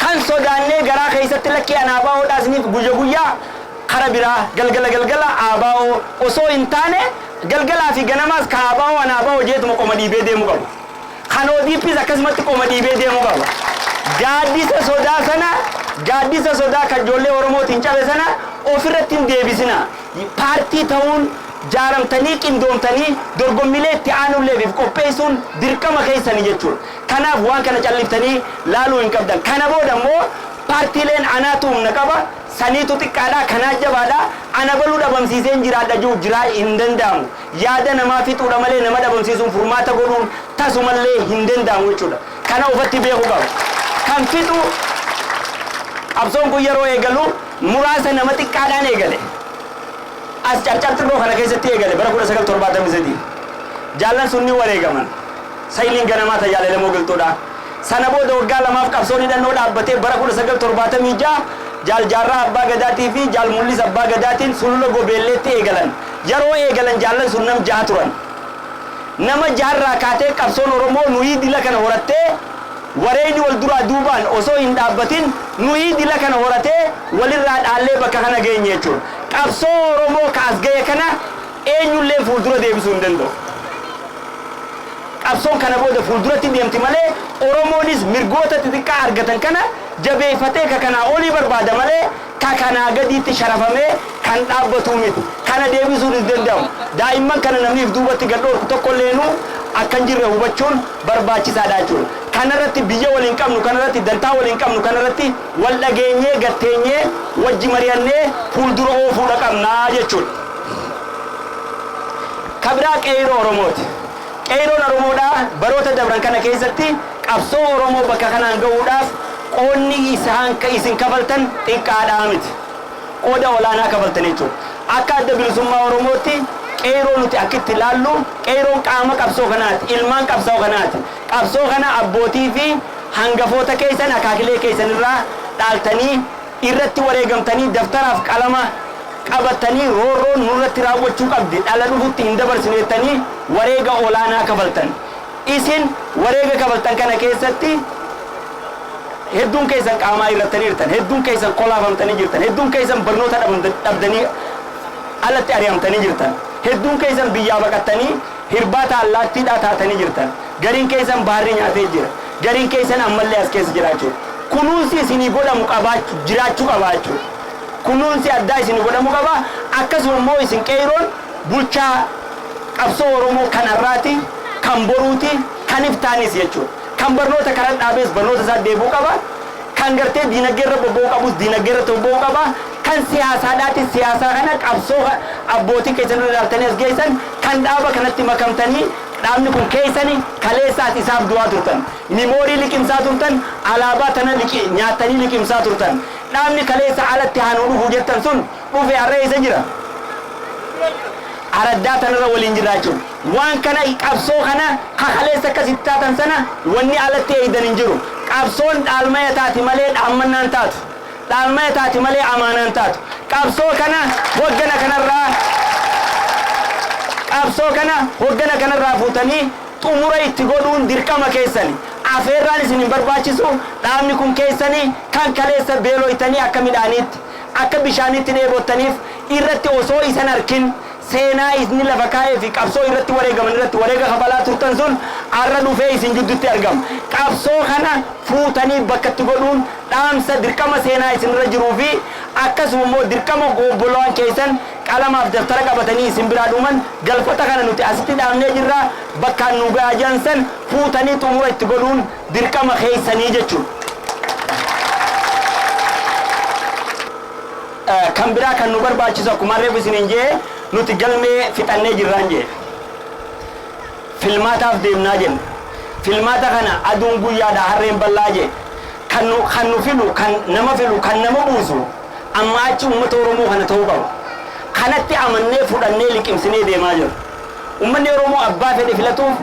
S1: Kan sodaannee garaa keessatti lakkii ana ABOdhaa isiniif guyya guyyaa kara biraa galgala galgala ABO osoo hin taane, galgalaa fi ganamaas ka ABO ana ABO jeetuma qoma dhiibee deemuu qaba. Kan ODPs akkasumatti qoma dhiibee deemuu qaba. Gaaddisa sodaa sana, gaaddisa sodaa kan ijoollee Oromootiin cabe sana ofirratti hin deebisina. Paartii ta'uun Jaaramtanii qindoomtanii dorgommiilee itti aanulleef qopheessuun dirqama keessanii jechuudha. Kanaaf waan kana calliftanii laaluu hin qabdan. Kana booda immoo paartiileen anaatu humna qaba, saniitu xiqqaadha, kanaa jabaadha, ana baluu dhabamsiiseen jiraadha jiru jiraa hin danda'amu. Yaada namaa fixuudha malee nama dhabamsiisuun furmaata godhuun tasumallee hin danda'amu jechuudha. Kana ofatti beekuu qaba. Kan fixu qabsoon kun yeroo eegalu muraasa nama xiqqaadhaan eegale. As Carcar Xinnoo kana keessatti eegale bara 1973. Jaallan sun ni wareegaman. Sayiliin ganamaa tajaajila galtoodha. Sana booda waggaa lamaaf qabsoon hidhannoo dhaabbatee bara 1976 Jaal Jaarraa Abbaa Gadaatii fi Jaal Mul'is Abbaa Gadaatiin Sulula Gobeelleetti eegalan. Yeroo eegalan jaallan sun nam jaha turan. Nama jaharraa kaatee qabsoon Oromoo nuyi dila kana horattee, wareeyni wal duraa duubaan osoo hin dhaabbatin nuyi dila kana horatee walirraa dhaallee bakka kana geenye jechuudha. Qabsoo Oromoo kaas gahe kana eenyullee fuuldura deebisuu hin danda'u. Qabsoon kana booda fuulduratti deemti malee, Oromoonis mirgoota xixiqqaa argatan kana jabeeffatee ka kanaa olii barbaada malee ka kanaa gadiitti sharafamee kan dhaabbatu miti. Kana deebisuun hin danda'amu. Daa'imman kana namni duubatti gad dhoorku tokkolleenu akka hin jirre hubachuun barbaachisaadha jechuudha. Kanarratti biyya waliin qabnu, kanarratti dantaa waliin qabnu, kanarratti wal dhageenyee gatteenyee wajji mari'annee fuuldura oofuudha qabnaa jechuudha. Kabiraa qeerroo Oromooti. Qeerroon Oromoodhaa baroota dabran kana keessatti qabsoo Oromoo bakka kanaan gahuudhaaf qoonni isaan isin kafaltan xiqqaadhaa miti. Qooda olaanaa kafaltan jechuudha. Akka Adda Bilisummaa Oromootti qeerroo nuti akkitti ilaallu, qeerroon qaama qabsoo kanaati, ilmaan qabsoo kanaati. Qabsoo kana abbootii fi hangafoota keessan, akaakilee keessan irraa dhaaltanii, irratti wareegamtanii, daftaraaf qalama qabatanii, roorroon nurratti raawwachuu qabdi, dhala dhufutti hin dabarsine jettanii wareega olaanaa kafaltan. Isin wareega kafaltan kana keessatti hedduun keessan qaamaa irrattanii jirtan, hedduun keessan kolaafamtanii jirtan, hedduun keessan barnoota dhabdanii alatti ari'amtanii jirtan, hedduun keessan biyyaa baqattanii hirbaata allaattiidhaa taatanii jirtan, gariin keessan baarri nyaatee jira, gariin keessan ammallee as keessa jira jechuudha. Kunuunsi isinii godhamu qabaachuu jiraachuu qaba jechuudha. Kunuunsi addaa isinii godhamu qaba. Akkasuma immoo isin qeerroon bulchaa qabsoo Oromoo kan har'aati, kan boruuti, kan iftaanis jechuudha. Kan barnoota karaa dhaabees barnoota isaa deebuu qaba. Kan gartee diinagdee irra bobba'uu qabus diinagdee irratti bobba'uu qaba. Kan siyaasaadhaati siyaasaa kana qabsoo abbootii keessan irra dhaaltanii as geessan, kan dhaaba kanatti makamtanii, dhaabni kun keessani, kaleessaas isaaf du'aa turtan. Mimoorii liqimsaa turtan, alaabaa tana nyaattanii liqimsaa turtan. Dhaabni kaleessa alatti haanuu dhufu jettan sun dhufe, har'a eessa jira? Araddaa tanarra waliin jira jechuudha. Waan kana qabsoo kana kakaleessa akkasitti taatan sana wanni alatti eeydan hin jiru. Qabsoon dhaalmaya taati malee dhaammannaan taatu. Dhaalmaya taati malee amaanaan taatu. Qabsoo kana hoggana kanarraa fuutanii xumura itti godhuun dirqama keessani. Afeerraan isin hin barbaachisu. Dhaabni kun keessanii, kan kaleessa beeloytanii akka midhaaniitti, akka bishaaniitti dheebottaniif, irratti osoo isan arkin seenaa isni lafa kaa'ee fi qabsoo irratti wareegaman irratti wareega kafalaa turtan sun har'a dhufee isin jidduutti argama. Qabsoo kana fuutanii bakka itti godhuun dhaamsa dirqama seenaa isinirra jiruu fi akkasuma immoo dirqama obbolowwan keessan qalamaaf daftara qabatanii isin biraa dhuman, galfata kana nuti asitti dhaabnee jirra, bakkaan nu gahaa jiran san fuutanii xumura itti godhuun dirqama keessanii jechuudha. Kan biraa kan nu barbaachisu, akkuma reefu isiniin jee, nuti galmee fixannee jirraan jee. Filmaataaf deemnaa jenna. Filmaata kana aduun guyyaadha, harreen bal'aa jee. Kan nu filu, kan nama filu, kan nama buusu amma achi uummata Oromoo kana ta'uu qaba. Kanatti amannee fudhannee liqimsinee deemaa jirra. Uummanni Oromoo abbaa fedhe filatuuf,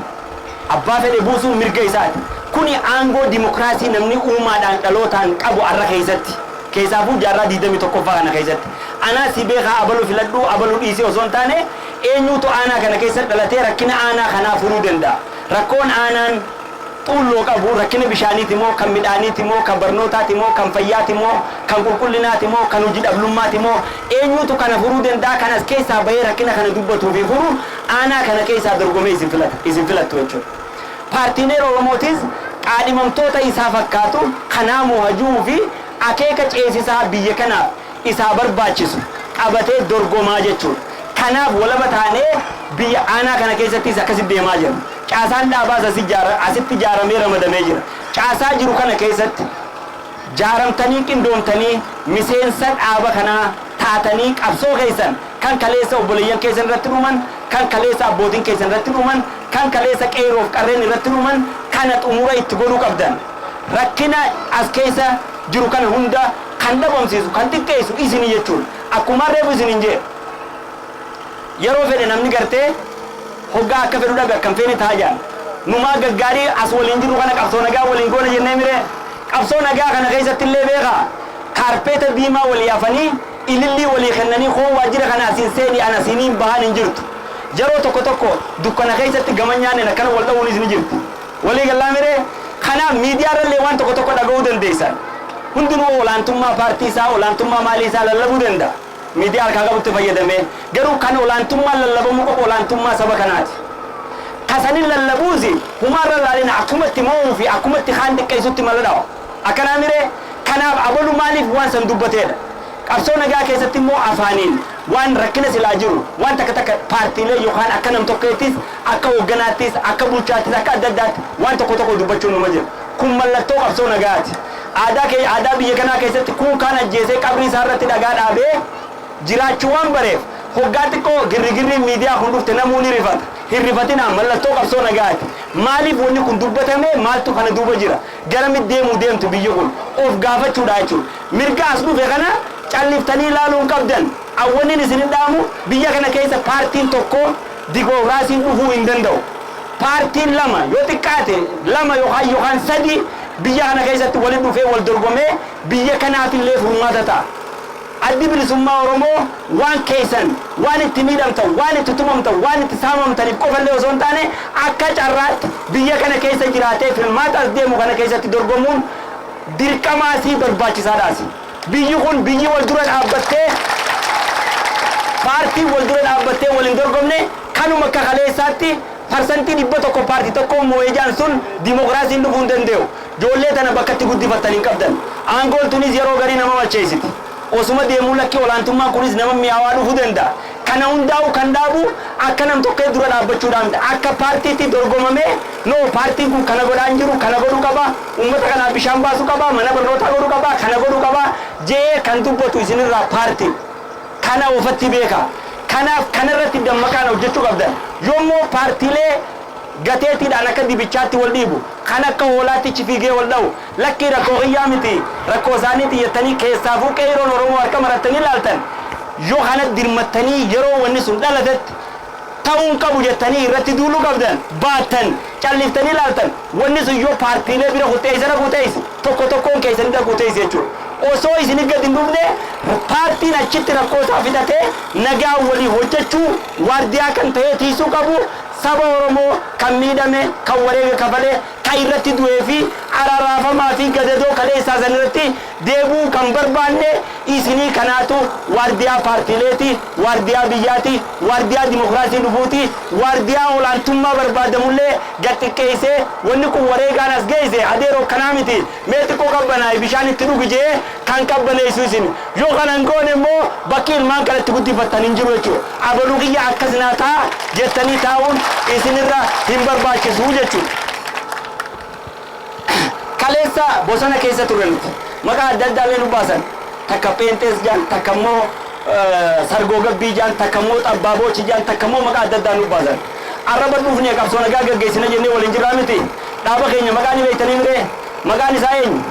S1: abbaa fedhe buusuun mirga isaati. Kuni aangoo dimokiraasii namni uumaadhaan dhalootaan qabu har'a keessatti. Keessaafuu jaarraa 21ffaa kana keessatti. Anaa si beekaa, abalu filadhuu abaluu dhiisee osoo hin taane, eenyuutu aanaa kana keessa dhalatee rakkina aanaa kanaa furuu danda'a? Rakkoon aanaan Xuulloo qabu rakkina bishaaniiti moo, kan midhaaniiti moo, kan barnootaati moo, kan fayyaati moo, kan qulqullinaati moo, kan hojii dhablummaati moo, eenyuutu kana furuu danda'a? Kan as keessaa bahee rakkina kana dubbatuu fi furu aanaa kana keessaa dorgomee isin filata, isin filattu jechuudha. Paartiileen Oromootis qaadhimamtoota isaa fakkaatu kanaa mo'ajuu fi akeeka ceesisaa biyya kanaaf isaa barbaachisu qabatee dorgomaa jechuudha. Kanaaf walaba taanee biyya aanaa kana keessattis akkasitti deemaa jira. Caasaan dhaabaas asitti ijaaramee ramadamee jira. Caasaa jiru kana keessatti jaaramtanii qindoomtanii miseensa dhaaba kanaa taatanii qabsoo keessan kan kaleessa obboleeyyan keessan irratti dhuman, kan kaleessa abbootiin keessan irratti dhuman, kan kaleessa qeerroof qarreen irratti dhuman kana xumura itti godhuu qabdan. Rakkina as keessa jiru kana hunda kan dhabamsiisu, kan xiqqeessu isinii jechuudha. Akkuma reefu isiniin jedhe, yeroo fedhe namni gartee hoggaa akka fedhu dhabe akkam feene ta'a jedhan. Numaa gaggaarii as waliin jiru kana qabsoo nagaa waliin goona jennee miree, qabsoo nagaa kana keessatti illee beekaa, kaarpeeta diimaa walii afanii, ilillii walii kennanii, koo waajjira kana asiin seeni ana asiiniin bahan hin jirtu. Yeroo tokko tokko dukkana keessatti gama nyaanneen akkana wal dha'uunis ni jirti. Walii galaa miree? Kanaaf miidiyaarrallee waan tokko tokko dhaga'uu dandeessan. Hundinuu olaantummaa paartii isaa, olaantummaa maalii isaa lallabuu danda'a. Miidiyaa harkaa qabutti fayyadamee. Garuu kan olaantummaa lallabamuu qabu olaantummaa saba kanaati. Kasanin lallabuusi humaarra laalina, akkumatti mo'uu fi akkumatti kaan xiqqeessutti mala dhawa. Akkanaa miree? Kanaaf abalu maaliif waan san dubbateedha. Qabsoo nagaa keessatti immoo afaaniin waan rakkina silaa jiru waan takka takka paartiilee yookaan akka nam tokkeettis, akka hoogganaattis, akka bulchaattis, akka adda addaatti waan tokko tokko dubbachuun numa jira. Kun mallattoo qabsoo nagaati. Aadaa kee, aadaa biyya kanaa keessatti kun kaan ajjeesee qabrii isaa irratti dhagaa dhaabee jiraachuu waan bareef, hoggaa xiqqoo girrigirri miidiyaa kun dhufte namuu ni rifata. Hin rifatinaa, mallattoo qabsoo nagaati. Maaliif wanni kun dubbatame? Maaltu kana duuba jira? Garamitti deemuu deemtu biyyi kun? Of gaafachuudha jechuudha. Mirga as dhufe kana calliftanii ilaaluu hin qabdan. Awwannin isin hin dhaamu, biyya kana keessa paartiin tokko dimookiraasiin dhufuu hin danda'u. Paartiin lama, yoo xiqqaate lama yookaan sadi biyya kana keessatti walitti dhufee wal dorgomee biyya kanaaf illee furmaata ta'a. Addi Bilisummaa Oromoo waan keessan, waan itti miidhamtan, waan itti tumamtan, waan itti saamamtaniif qofallee osoo hin taane, akka carraatti biyya kana keessa jiraatee filmaata as deemu kana keessatti dorgomuun dirqamaasii barbaachisaadhaas. Biyyi kun biyyi wal dura dhaabbattee, paartii wal dura dhaabbattee wal hin dorgomne, kanuma akka kaleessaatti 100% paartii tokko moo'ee jaan sun dimookiraasiin dhufuu hin danda'u. Ijoollee tana bakka itti guddifattan hin qabdan. Aangoon tunis yeroo garii nama macheessiti. Osuma deemuu lakki olaantummaan kunis nama mi'aawaa dhufuu danda'a. Kana hundaa'u kan dhaabu akka nam tokkee dura dhaabbachuudhaan akka paartiitti dorgomamee, no, paartiin kun kana godhaa hin jiru, kana godhuu qaba, uummata kanaaf bishaan baasuu qaba, mana barnootaa godhuu qaba, kana godhuu qaba jee kan dubbatu isinirraa paartii. Kana ofatti beeka. Kanaaf kanarratti dammaqaan hojjechuu qabdan. Yommuu paartiilee gateetiidhaan akka dibichaatti wal dhiibu, kan akka hoolaatti fiigee wal dha'u, lakkii rakkoo kiyyaa miti, rakkoo isaaniitti jettanii keessaafuu qeeroon Oromoo harka marattanii ilaaltan, yoo kana dirmattanii yeroo wanni sun dhalatetti ta'uun qabu jettanii irratti duuluu qabdan baattan calliftanii ilaaltan, wanni sun yoo paartiilee bira kuteessa dhaquu ta'es tokko tokkoon keessanii dhaquu ta'es jechuudha. Osoo isin gadi hin dhufne paartiin achitti rakkoo isaa fidatee nagaa walii hojjechuu waardiyaa kan ta'ee tiisuu qabu saba Oromoo kan miidhame, kan wareega kafalee, kan irratti du'ee fi araraafamaa fi gadadoo kalee isaa san irratti deebuu kan barbaanne isinii. Kanaatu waardiyaa paartiileeti, waardiyaa biyyaati, waardiyaa dimokiraasii dhufuuti, waardiyaa olaantummaa barbaadamullee gad xiqqeessee wanni kun wareegaan as geesse adeeroo kanaa miti, mee xiqqoo qabbanaa'e bishaan itti dhugi jee kan qabbaneessu isin. Yoo kana hin goone immoo bakki ilmaan kanatti guddifattan hin jiru jechuudha. Abaluu kiyya akkas naa ta'a jettanii taa'uun isinirra hin barbaachisu jechuudha. Kaleessa bosona keessa turre nuti. Maqaa adda addaa illee nu baasan. Takka peentees jaan, takka immoo sargoo gabbii jaan, takka immoo xabbaabochi jaan, takka immoo maqaa adda addaa nu baasan. Arraba dhufnee qabsoo nagaa gaggeessina jennee waliin jirraa miti. Dhaaba keenya maqaa ni beektanii miree? Maqaan isaa eenyu?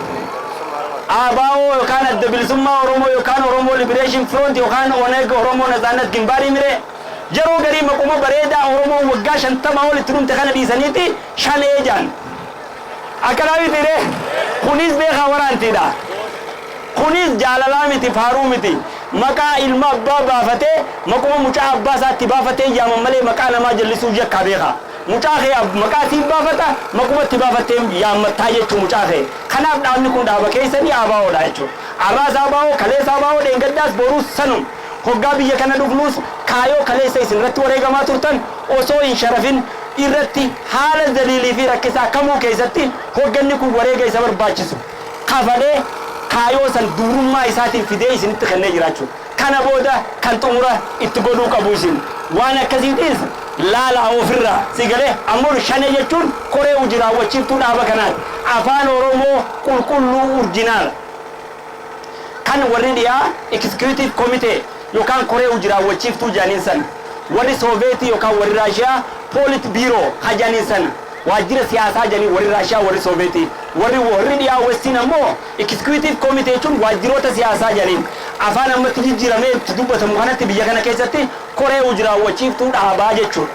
S1: ABO yookaan Adda Bilisummaa Oromoo yookaan Oromoo Liberation Front yookaan ONEG, Oromoo Natsaannat Gimbaarii miree? Yeroo garii maquma bareedaa Oromoo waggaa 50 ol itti dhumte kana dhiisaniiti shanee jaan. Akkanaa miti ree? Kunis beekaa waraantiidha. Kunis jaalalaa miti, faaruu miti. Maqaa ilma abbaa baafatee, maquma mucaa abbaa isaatti baafatee yaaman malee maqaa namaa jallisuuf yakkaa beekaa. Mucaa kee maqaa siin baafata, maquma itti baafattee yaammattaa jechuu mucaa kee. Kanaaf dhaabni kun dhaaba keessanii ABOdha jechuudha. Arraas ABO, kaleessa ABO, dheengaddaas boruus sanum. Hoggaa biyya kana dhufnuus kaayoo kaleessa isin irratti wareegamaa turtan osoo hin sharafin irratti haala daliilii fi rakkisaa kamuu keessatti hogganni kun wareega isa barbaachisu kafalee kaayoo san dubrummaa isaatiin fidee isinitti kennee jiraachuu.
S3: Kana booda kan xumura itti godhuu qabu isin. Waan akkasiitis laalaa ofirraa si galee. Ammoo Shanee jechuun koree hojii raawwachiiftuu dhaaba kanaati. Afaan Oromoo qulqulluu original kan warri dhiyaa executive committee yookaan koree hojii raawwachiiftuu jedhaniin sana, warri Sooveetii yookaan warri Raashiyaa Politburo hajaniin sana, waajjira siyaasaa jedhanii warri Raashiyaa, warri Sooveetii. Warri dhiyaa Westiin ammoo executive committee jechuun waajjiroota siyaasaa jedhaniin. Afaan ammatti jijjiiramee itti dubbatamu kanatti biyya kana keessatti koree hojii raawwachiiftuu dhaabaa jechuudha.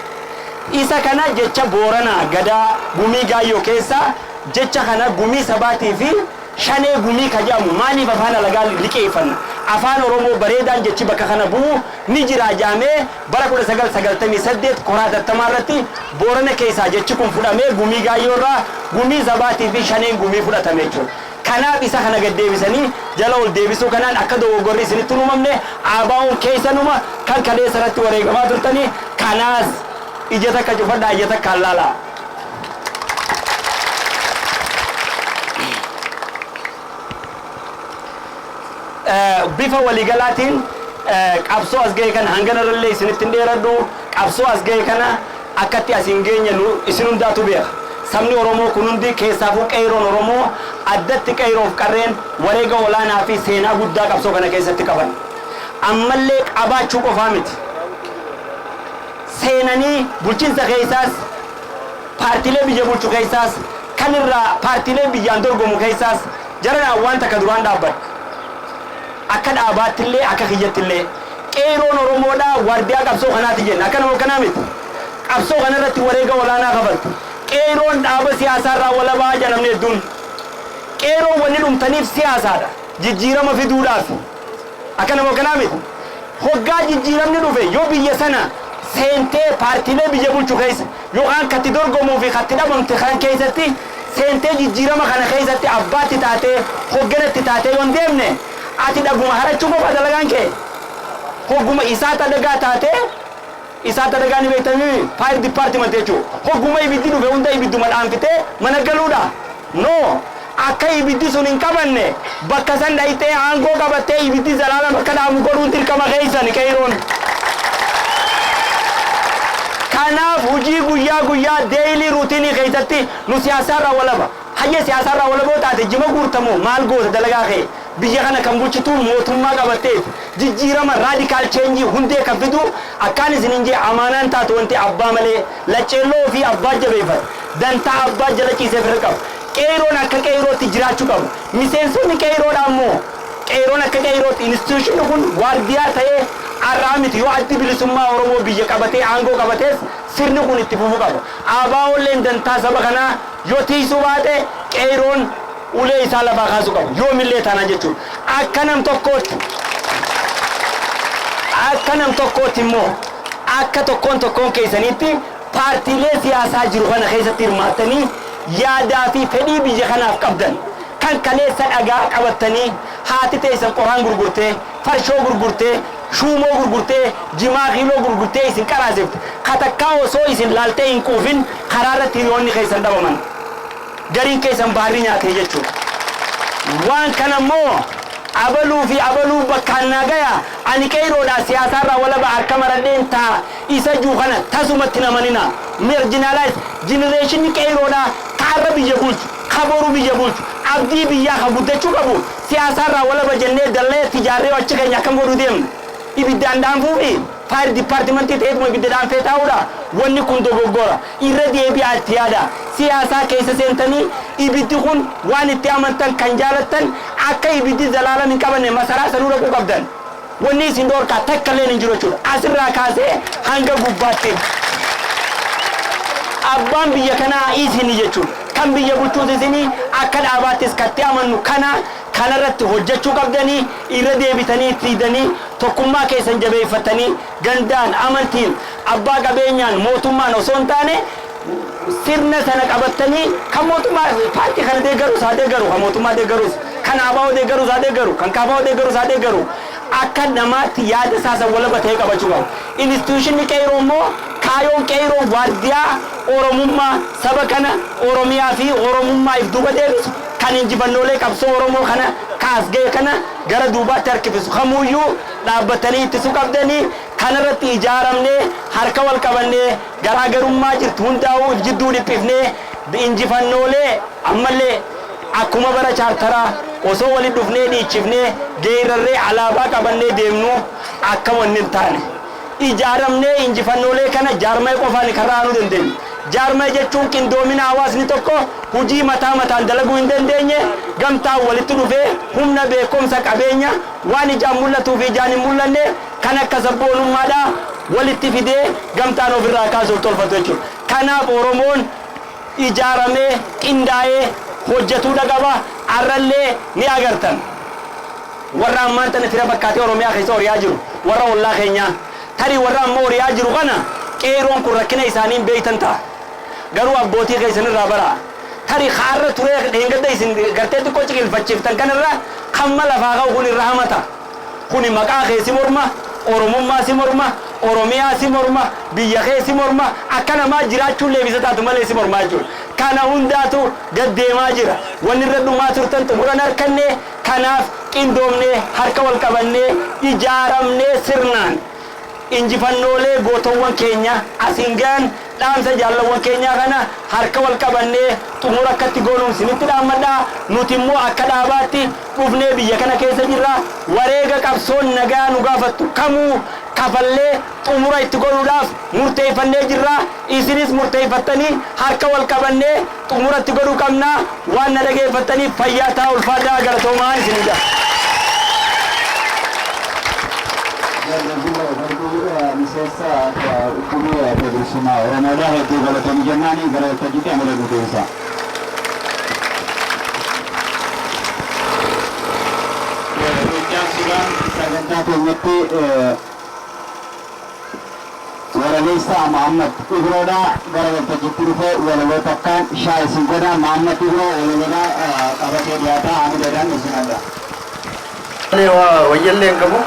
S3: Isa kana jecha Booranaa Gadaa Gumii Gaayyoo keessaa jecha kana Gumii Sabaatii fi Shanee Gumii ka jedhamu maaliif afaan alagaa liqeeffanna? Afaan Oromoo bareedaan jechi bakka kana bu'u ni jira jaamee bara 1998 koraa tattamaa irratti Boorana keessaa jechi kun fudhamee Gumii Gaayyoo irraa Gumii Sabaatii fi Shaneen Gumii fudhatame jechuudha. Kanaaf isa kana gad deebisanii jala ol deebisuu kanaan akka dogoggorri isinitti hin uumamne. ABO'n keessanuma kan kaleessa irratti wareegamaa turtanii, kanaas ija takka cufadhaa, ija takka allaalaa. Bifa waliigalaatiin qabsoo as ga'e kana hangana irrallee isinitti hin dheeradhu. Qabsoo as ga'e kana akkatti as hin geenye isin hundaatu beeka. Sabni Oromoo kun hundi, keessaafuu qeeroon Oromoo, addatti qeeroof qarreen wareega olaanaa fi seenaa guddaa qabsoo kana keessatti qaban. Ammallee qabaachuu qofaa miti. Seenanii bulchiinsa keessaas, paartiilee biyya bulchu keessaas, kan irraa paartiilee biyyaan dorgomu keessaas jaranaan waan takka duraan dhaabbadha. Akka dhaabaattillee akka kiyyattillee qeeroon Oromoodhaa waardiyaa qabsoo kanaati jenna. Akka nama kanaa miti. Qabsoo kanarratti wareega olaanaa kafalti. Qeeroon dhaaba siyaasaarraa walabaa jedhamne hedduun. Qeeroon wanni dhumtaniif siyaasaadha. Jijjiirama fiduudhaaf. Akka nama kanaa miti. Hoggaa jijjiiramni dhufe yoo biyya sana seentee paartiilee biyya bulchu keessa yookaan katti dorgomuu fi katti dhabamte kan keessatti seentee jijjiirama kana keessatti abbaatti taatee hogganatti taatee yoo hin deemne, ati dhaguma harachuu qofa dalagaan kee. Hogguma isaa dalagaa taatee, isaa dalagaa ni beektamii, fire department jechuudha. Hogguma ibiddi dhufe hunda ibidduma dhaanfitee mana galuudha. No, akka ibiddi sun hin qabanne bakka san dhayitee aangoo qabattee ibiddi zalaalam akka dhaamu godhuun dirqama keessan qeeroon. Kanaaf hojii guyyaa guyyaa daily routine keessatti nu siyaasaarraa walaba. Hayya, siyaasaarraa walaboo taate jima guurtamoo maal goota dalagaa kee? Biyya kana kan bulchitu mootummaa qabatteet jijjiirama radical change hundee kan fidu akkaan isin hin jee amaanaan taatu wanti abbaa malee lacceelloo ofii abbaa jabeeffata. Dantaa abbaa jala ciisee fira qaba. Qeeroon akka qeerootti jiraachuu qabu. Miseensonni qeeroodha ammoo qeeroon akka qeerootti institution kun waardiyaa ta'ee har'aa miti, yoo Addi Bilisummaa Oromoo biyya qabatee aangoo qabatees sirni kun itti fufuu qaba. ABOlleen dantaa saba kanaa yoo tiisuu baate qeeroon ulee isaa lafaa kaasuu qaba. Yoomillee taanaan jechuudha. Akka nam tokkootti immoo akka tokkoon tokkoon keessaniitti paartiilee siyaasaa jiru kana keessatti hirmaattanii yaadaa fi fedhii biyya kanaaf qabdan kan kaleessa dhagaa qabattanii haati teessan qoraan gurgurtee, farshoo gurgurtee, shuumoo gurgurtee, jimaa kiiloo gurgurtee isin qaraasifte katakkaa osoo isin laaltee hin quufin karaa irratti hiriyoonni keessan dhabaman, gariin keessan baarrii nyaatee jechuudha. Waan kana immoo abaluu fi abaluu bakkaan naa gaya, ani qeeroodha, siyaasaarraa walaba harka maradheen taa isa juu kana tasumatti namanina. Marginalize generation qeeroodha kaarra biyya bulchu, kaboru biyya bulchu, abdii biyyaa kan guddachuu qabu siyaasaarraa walaba jennee dallee tijaarree achi keenya akkam godhuu deemna? Ibiddaan dhaanfuufi fire department ta'eetuma ibidda dhaanfee taa'uudha. Wanni kun dogoggora. Irra deebi'aa itti yaada. Siyaasaa keessa seentanii ibiddi kun waan itti amantan kan jaalattan akka ibiddi zalaalam hin qabanne masaraa sanuu dhaquu qabdan. Wanni isin dhoorkaa takka illee hin jiru jechuudha. Asirraa kaasee hanga gubbaatti abbaan biyya kanaa isinii jechuudha. Kan biyya bulchuus isinii. Akka dhaabaattis katti amannu kana kanarratti hojjechuu qabdanii irra deebitanii itti hidanii tokkummaa keessan jabeeffatanii gandaan, amantiin, abbaa qabeenyaan, mootummaan osoo hin taane sirna sana qabattanii kan mootummaa paartii kana deeggarus haa deeggaru, kan mootummaa deeggarus, kan ABO deeggarus haa deeggaru, kan KFO deeggarus haa deeggaru, akka namaatti yaada isaa san walaba ta'ee qabachuu qabu. Institution qeeroo immoo kaayoon qeeroo waardiyaa Oromummaa saba kana, Oromiyaa fi Oromummaa if duuba deebisu, kan injifannoolee qabsoo Oromoo kana kaas ga'e kana gara duubaatti harkifisu kamuyyuu Dhaabbatanii ittisuu qabdanii. Kanarratti ijaaramnee, harka wal qabannee, garaagarummaa jirtu hundaa'uu jidduu dhiphifnee, injifannoolee ammallee akkuma bara chaartaraa osoo walitti dhufnee, dhiichifnee, geerarree, alaabaa qabannee deemnu akka wanni hin taane. Ijaaramnee injifannoolee kana jaarmee qofaan karaa aanuu dandeenyu. Jaarmee jechuun qindoomina hawaasni tokko hojii mataa mataan dalaguu hin dandeenye gamtaan walitti dhufee humna, beekumsa, qabeenya, waan ijaan mul'atuu fi ijaan hin mul'anne kan akka sabboonummaadhaa walitti fidee gamtaan ofirraa kaasuuf tolfatu jechuudha. Kanaaf Oromoon ijaaramee qindaa'ee hojjetuudha qaba. Arrallee ni agartan. Warra ammaan tana fira fakkaatee Oromiyaa keessa horiyaa jiru, warra ollaa keenyaa, tarii warra amma horiyaa jiru kana qeeroon kun rakkina isaanii beeytan ta'a. Garuu abbootii keessanirraa bara. Tarii haarra turee dheengadda isin gartee xiqqoo ciqilfachiiftan kanarra hamma lafaa ka'u kun irra hamata. Kuni maqaa kee si morma, Oromummaa si morma, Oromiyaa si morma, biyya kee si morma, akka namaa jiraachuun leebisa taatu malee si mormaa jechuudha. Kana hundaatu gaddeemaa jira. Wanni irra dhumaa turtan xumuran harkanne. Kanaaf qindoomnee, harka wal qabannee, ijaaramnee sirnaan injifannoolee gootowwan keenya asiin gahan, dhaamsa jaallawwan keenyaa kana harka wal qabannee xumura akkatti goonuun isinitti dhaammadhaa. Nuti immoo akka dhaabaatti dhufnee biyya kana keessa jirra. Wareega qabsoon nagaa nu gaafattu kamuu kafallee xumura itti godhuudhaaf murteeffannee jirra. Isinis murteeffattanii harka wal qabannee xumura itti godhuu qabna. Waan na dhageeffattaniif fayyaa ta'a, ulfaadhaa, galatoomaan isin jedha.
S1: Miseensa Gumii Bilisummaa Oromoodhaa hedduu galatoomi jennaani, gara waltajjiitti amala guutuunsa. Sagantaa keenyatti walaleessaa Mahammad Ibroodhaa gara waltajjiitti dhufee walaloo takkaan shaa isin godha. Mahammad Ibroo walaloodhaa qabatee dhiyaataa, hamileedhaan isin adda.
S6: Wayyallee hin qabu.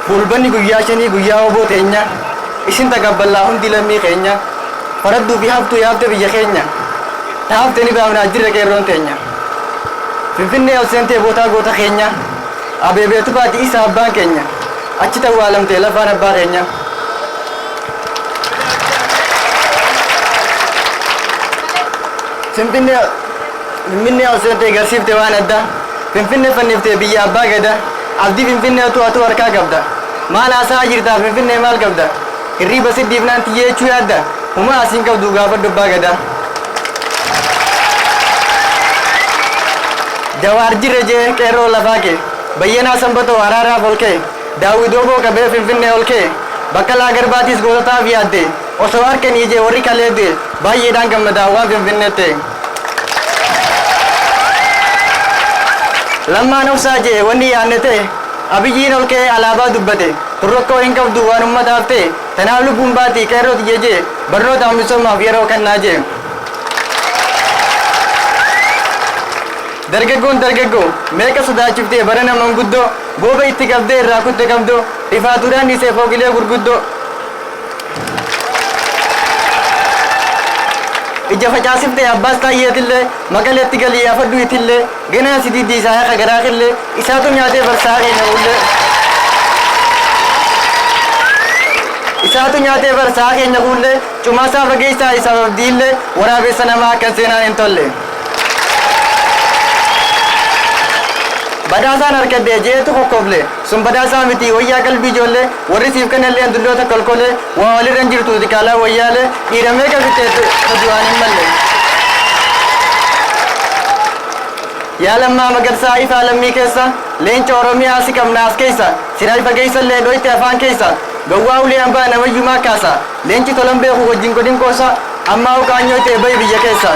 S6: Fulbanni guyyaa 5 guyyaa oboo teenya, isin takabballaa hundi lammii keenya, faradduu fi haftuu yaafte biyya keenya, taafte ni baafnaa jirra qeerroon teenya. Finfinnee ol seentee bootaa goota keenya, abeebeetu baati isa abbaan keenya, achi tawwaalamtee lafaan abbaa keenya. Finfinnee ol seentee garsiifte waan addaa, Finfinnee fanniftee biyya abbaa gada, abdii Finfinnee utuu atuu harkaa qabda. Maal haasaa jirtaa, Finfinnee maal qabda? Hirriiba siddiifnaan xiyyeechuu yaadda, humaa asiin qabdu gaafadhu abbaa gadaa. Jawaar jirre jee qeerroo lafaa kee, Bayyanaa Sanbatoo araaraaf ol kee, Daawwit Oboo qabee Finfinnee ol kee, Baqqalaa Garbaatis goototaaf yaadde, osoo harkanii jee warri kalee du'e, baay'eedhaan gammadaa waan Finfinnee ta'e. Lammaan obsaa jee wanni yaadne ta'e, Abiyyiin ol ka'ee alaabaa dubbate, turrokkoo hin qabdu waan ummataaf ta'e, tanaaf lubbuun baatii qeerroo tiyya jee, barnootaaf misoomaaf yeroo kennaa jee. Dargaggoon dargaggoo meeqa sodaachiftee bara nama guddoo, gooba itti qabdee irraa kutte qabdoo, rifaatuudhaan dhiisee fooqilee gurguddoo. Ija facaasiftee abbaas taayyeetillee, maqaleetti galii afaddu itillee, ganaa si diddiisaa haqa garaa qillee, isaatu nyaatee barsaa keenya ullee. Isaatu nyaatee barsaa keenya kuullee, cumaasaa fageessaa isaaf abdiillee, waraabessa namaa akkan seenaan hin tolle. Badhaasaan harkadde jeetu kokkofle, sun badhaasaa miti wayyaa qalbii ijoollee, warri siif kennallee dulloota kolkolee, waa walirra hin jirtu xiqaalaa wayyaalee, dhiira meeqa fixxee waan hin malle. Yaa Lammaa Magarsaa ifaa lammii keessa, leenca Oromiyaa si qabna as keessa, siraa fageessallee dhoyte afaan keessa, gowwaa ulee hambaa namayyumaa kaasa, leenci tolan beeku wajjin godhin qoosa, ammaa uqaanyoo ta'e bahi biyya keessa.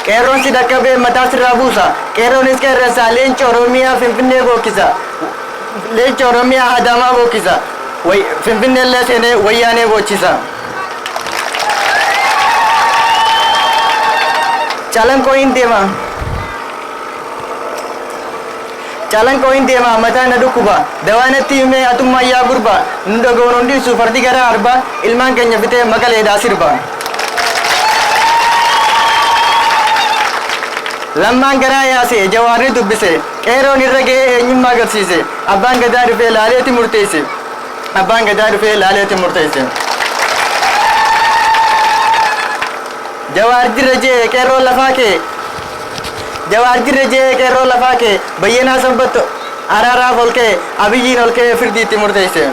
S6: Qeerroon si dhaqqabee mataa sirraa buusa, qeerroonis qeerransaa, leenca Oromiyaa Finfinnee bookkisa, leenca Oromiyaa Adaamaa bookkisa, Finfinneellee seenee wayyaanee boochisa. Calanqoo hin deema. Calanqoo hin deema, mataa na dhukkuba. Dawaa natti himee atummaa yaa gurba. Nu dhaga'uun hundisu fardi garaa arba, ilmaan keenya fitee maqaleedhaa sirba. Lammaan garaa yaase Jawaarri dubbise, qeeroon irra ga'ee eenyummaa agarsiise, abbaan gadaa dhufee laaleeti murteesse. Abbaan gadaa dhufee laaleeti murteesse. Jawaar jirra jee qeerroon lafaa kee, Jawaar jirra jee qeerroon lafaa kee, Bayyanaa Sanbatto araaraaf ol ka'e, Abiyyiin ol ka'ee firdiitti murteesse.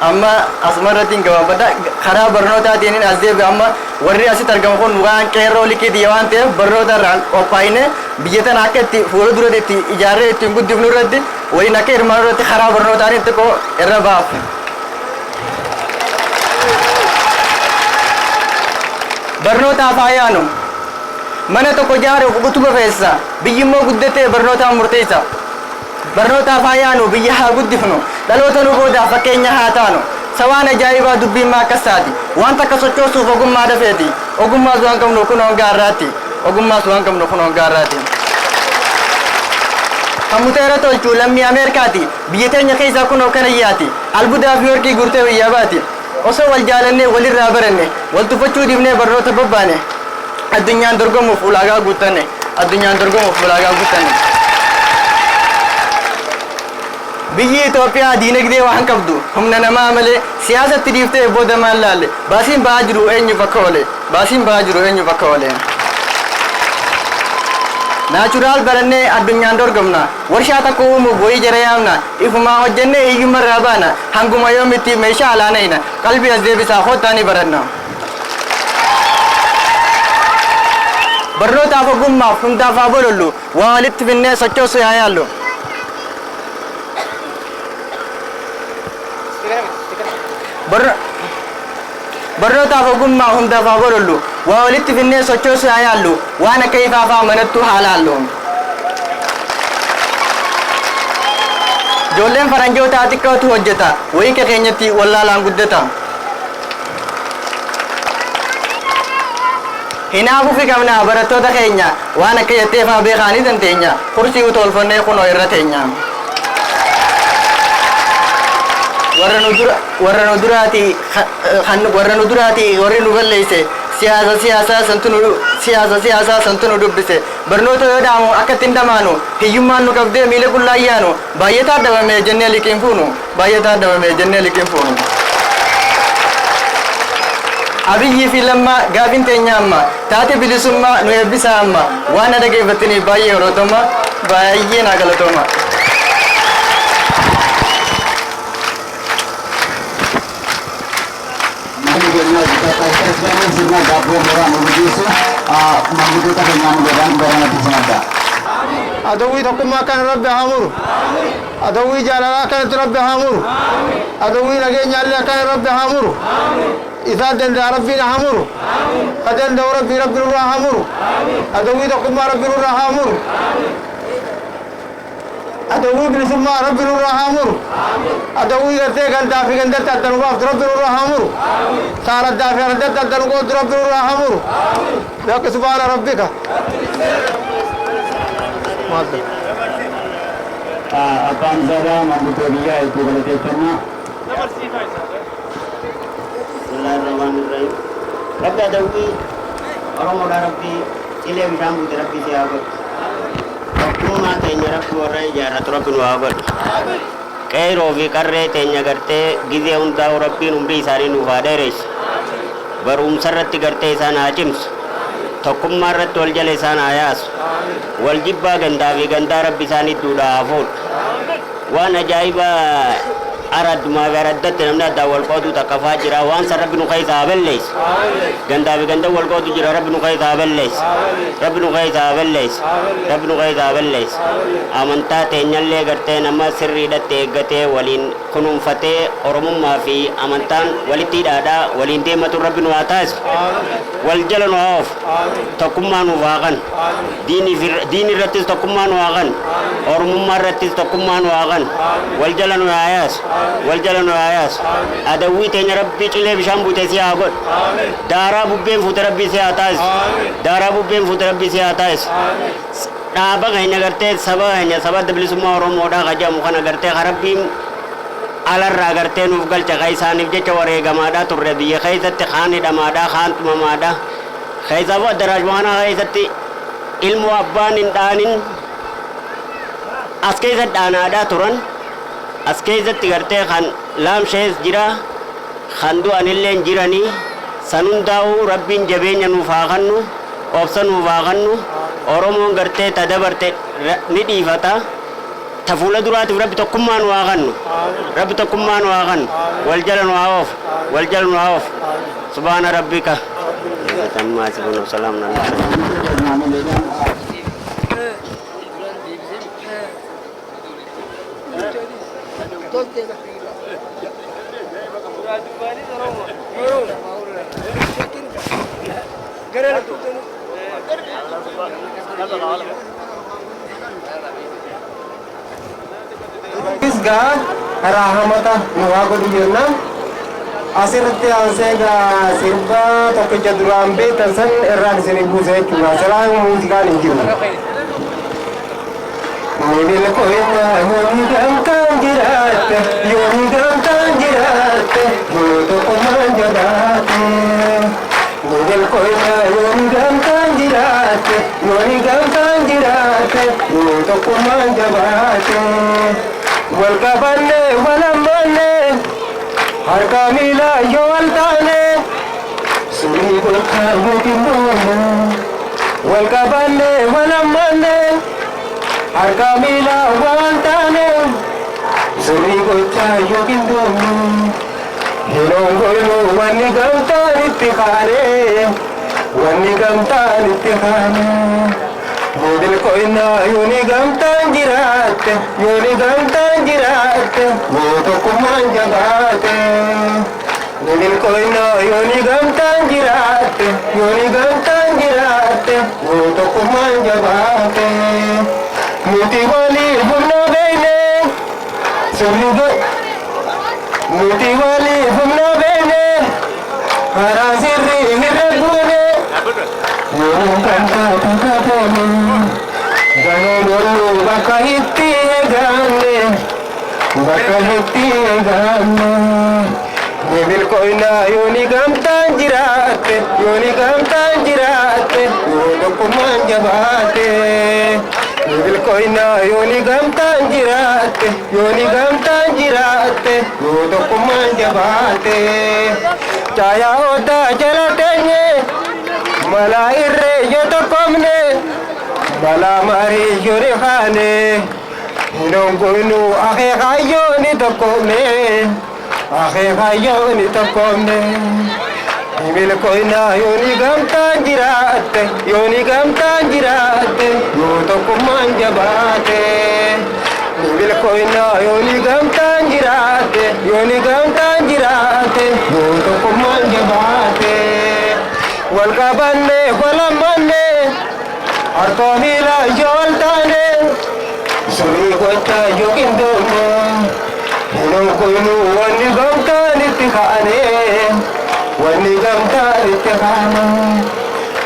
S6: Amma asuma irratti hin gabaabadha. Karaa barnootaatiin as deebi'a. Amma warri asitti argamu kun waan qeerroo liqiitii waan ta'eef, barnoota irraan qophaa'ine biyya tana akka itti fuula duratti itti ijaarree ittiin guddifnu irratti waliin akka hirmaannu irratti karaa barnootaatiin xiqqoo irra baaf. Barnootaaf haa yaanu. Mana tokko ijaaruuf utuba feessa. Biyyi immoo guddatee barnootaan murteessa. Barnootaaf haa yaanu, biyya haa guddifnu. Dhaloota nu boodaaf fakkeenya haa taanu. Sawaan ajaa'ibaa dubbiin maa akkas taati. Wanta akka sochoosuuf ogummaa dafeeti. Ogummaas waan qabnu kun honga har'aatti. Ogummaas waan qabnu kun honga har'aatti. Kan muteera tolchu lammii Ameerikaati. Biyya teenya keessaa kunoo kana yaati. Albuudaa fi warqii guurtee biyyaa baati. Osoo wal jaalannee walirraa baranne, wal tuffachuu dhiifnee barnoota bobbaane, addunyaan dorgomuuf ulaagaa guuttanne. Addunyaan dorgomuuf ulaagaa guuttanne. Biyyi Itoophiyaa diinagdee waan qabdu humna namaa malee, siyaasatti dhiiftee booda maal laalle? Baasiin ba'aa jiru eenyuuf akka oole? Baasiin ba'aa jiru eenyuuf akka oole? Natural barannee addunyaan dorgomna. Warshaa takka uumuuf wayii jara yaamna. Ifumaa hojjennee hiyyummaa irraa baana. Hanguma yoomitti meeshaa alaanayna? Qalbii as deebisaa, kottaa ni baranna. Barnootaaf ogummaaf hundaaf haa bolollu. Waa walitti finnee sochoosuu haa yaallu. Barnootaaf ogummaa hundaaf haa bolollu. Waa walitti finnee sochoosuu haa yaallu. Waan akka ifaafaa manattuu haa laallu. Ijoolleen faranjootaa xiqqootu hojjeta. Wayii keenyatti wallaalaan guddata. Hinaafuu fi qabna barattoota keenya, waan akka jetteefaa beekaanii dandeenya. Kursii utolfannee kunoo irra teenya. Warra nu dura warra nu duraatii kan warra nu duraatii warri nu balleesse, siyaasa siyaasaa santu nu siyaasa siyaasaa santu nu dubbise. Barnoota yoo dhaamu akka ittiin dhamaanu, hiyyummaan nu qabdee miila qullaa yaanu, baay'ataa dhabame jennee liqiin fuunu, baay'ataa dhabame jennee liqiin fuunu. Abiyyii fi Lammaa, gaafin teenya amma taate bilisummaa nu eebbisaa. Amma waan na dhageeffattaniif baay'ee horotoma, baay'ee naa galatooma.
S1: Manni keenya sirna gaabboo mooraa nu gaggeessu maanguddoota keenyaa nu godhan baranatti simadha.
S7: Adawwii tokkummaa kana Rabbi haa muru. Adawwii jaalalaa kanatti Rabbi haa muru. Adawwii nageenyaallee akkana Rabbi haa muru. Isaan danda'a, Rabbiin haa muru. Ka danda'u Rabbi, Rabbi nurraa haa muru. Adawwii tokkummaa Rabbi nurraa haa muru. Adawwii bilisummaa Rabbi nurraa haa muru. Adawwii gartee gandaa fi gandatti adda nu baaftu Rabbi nurraa haa muru. Saaraddaa fi araddatti adda nu qooddu Rabbi nurraa haa muru. Bakka subhaana rabbika. Maal
S1: Abbaan Zadaa maanguddoo biyyaa hedduu galateeffannaa.
S8: Bismillahirrahmanirrahim. Rabbi adawwii Oromoodha Rabbi cilee bishaan buute Rabbi si haa godhu. Tokkummaa teenya Rabbi warra ijaarratu Rabbi nu haa godhu. Qeeroo fi qarree teenya gartee gizee hundaa'u Rabbiin umrii isaanii nuuf haa dheeressu. Barumsa irratti gartee isaan haa cimsu. Tokkummaa irratti wal jala isaan haa yaasu. Wal jibbaa gandaa fi gandaa Rabbi isaan hidduudhaa haa fuudhu. Waan ajaa'ibaa araddumaa fi araddatti namni addaan wal qoodu takka faa jira. Waan san Rabbi nu keessa haa balleessu. Gandaa fi ganda wal qoodu jira, Rabbi nu keessa haa balleessu. Rabbi nu keessa haa balleessu. Rabbi nu keessa haa balleessu. Amantaa teenyallee gartee nama sirriidhatti eeggatee waliin kunuunfatee Oromummaa fi amantaan walitti hidhaadhaa waliin deematu Rabbi nu haa taasisu. Wal jala nu haa oofu. Tokkummaa nuuf haa kanu. Diini irrattis tokkummaa nu haa kanu. Oromummaa irrattis tokkummaa nu haa kanu. Wal jala nu haa yaasu. Wal jala nu haa yaasu. Adawwii teenya Rabbi cilee bishaan buute si haa godhu. Daaraa bubbeen fuute Rabbi si haa taasisu. Daaraa bubbeen fuute Rabbi si haa taasisu. Dhaaba keenya gartee saba keenya, saba Adda Bilisummaa Oromoodhaa ka jedhamu kana gartee ka Rabbiin Alarraa gartee nuuf galcha ka isaaniif jecha wareegamaadha turre biyya keessatti kaan hidhamaadha kaan tumamaadha. Keessaafuu addaraaj waanaa keessatti ilmoo abbaan hin dhaanin as keessa dhaanaadha turan. As keessatti gartee kan laamshees jira kan du'anillee hin jiranii san hundaa'uu Rabbiin jabeenya nuuf haa kennu obsa nuuf haa kennu. Oromoon gartee ta dabarte ni dhiifata. Ta fuula duraatiif Rabbi tokkummaa nu haa kennu. Rabbi tokkummaa nu haa kennu. Wal jala nu haa oofu. Wal jala nu haa oofu. Subhaana rabbika. Tammaa sibuun salaam na.
S9: Gaa rahamata nu haa godhu jenna. Asirratti aansee gaa sirba tokkicha duraan beektan san irraan isin buuse jechuudha. Silaa muuziqaan hin jiru. Yooni gamtaan jiraatte, yooni gamtaan jiraatte, yoo tokkummaan jabaatte. Yooni gamtaan jiraatte, yooni gamtaan jiraatte, yoo tokkummaan jabaatte. Wal qabanne wal ammanne harka miila yoo wal taane surii gocha yookiin boona. Wal qabanne wal ammanne harka miila wal taane surii gocha yookiin boona. Yeroon goynu wanni gamtaan itti kaane wanni gamtaan itti kaane. Bilkoina yooni gamtaan jiraatte yooni gamtaan jiraatte yoo tokkummaan jabaate. Bilkoina yooni gamtaan jiraatte yooni gamtaan jiraatte yoo tokkummaan jabaate. Nuti walii humna beekne sirri nuti walii humna beekne karaa sirrii irra buune. Bakka itti eeganne bakka itti eeganne. Bilkoina yooni gamtaan jiraatte yooni gamtaan jiraatte yoo tokkummaan jabaatte. Bilkoina yooni gamtaan jiraatte yooni gamtaan jiraatte yoo tokkummaan jabaatte. Caayaa odaa jala teenye malaa irree yoo tokkomne balaa marii yoo rifaane hinongoynu akeekayyoo ni tokkomne akeekayyoo ni tokkomne. Bilkoina yooni gamtaan jiraatte yooni gamtaan jiraatte yoo tokkummaan jabaate. Bilkoina yooni gamtaan jiraatte yooni gamtaan jiraatte yoo tokkummaan jabaate. Wal qabanne wal ammanne harka miila yoo wal taane surii gocha yoo qindoomne hinongoynu wanni gamtaan itti kaane wanni gamtaan itti kaane.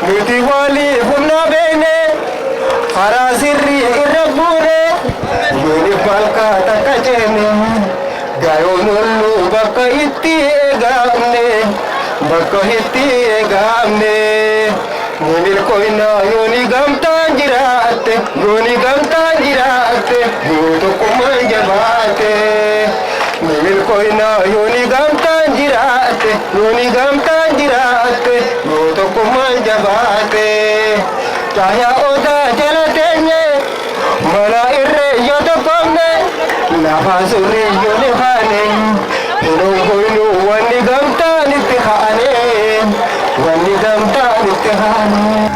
S9: Nuti walii humna beekne karaa sirrii irra buune yooni balkaa takka ceene gayoon olluu bakka itti eegamne bakka itti eegamne. Bilkoina yooni gamtaan jiraatte yooni gamtaan jiraatte yoo tokkummaan jabaate. Bilkoina yooni gamtaan jiraatte yooni gamtaan jiraatte yoo tokkummaan jabaate. Caayaa odaa jala teenye mala irree yoo tokkomne lafa surree yoo lifaane hinongoynu wanni gamtaan itti kaane wanni gamtaan itti kaane.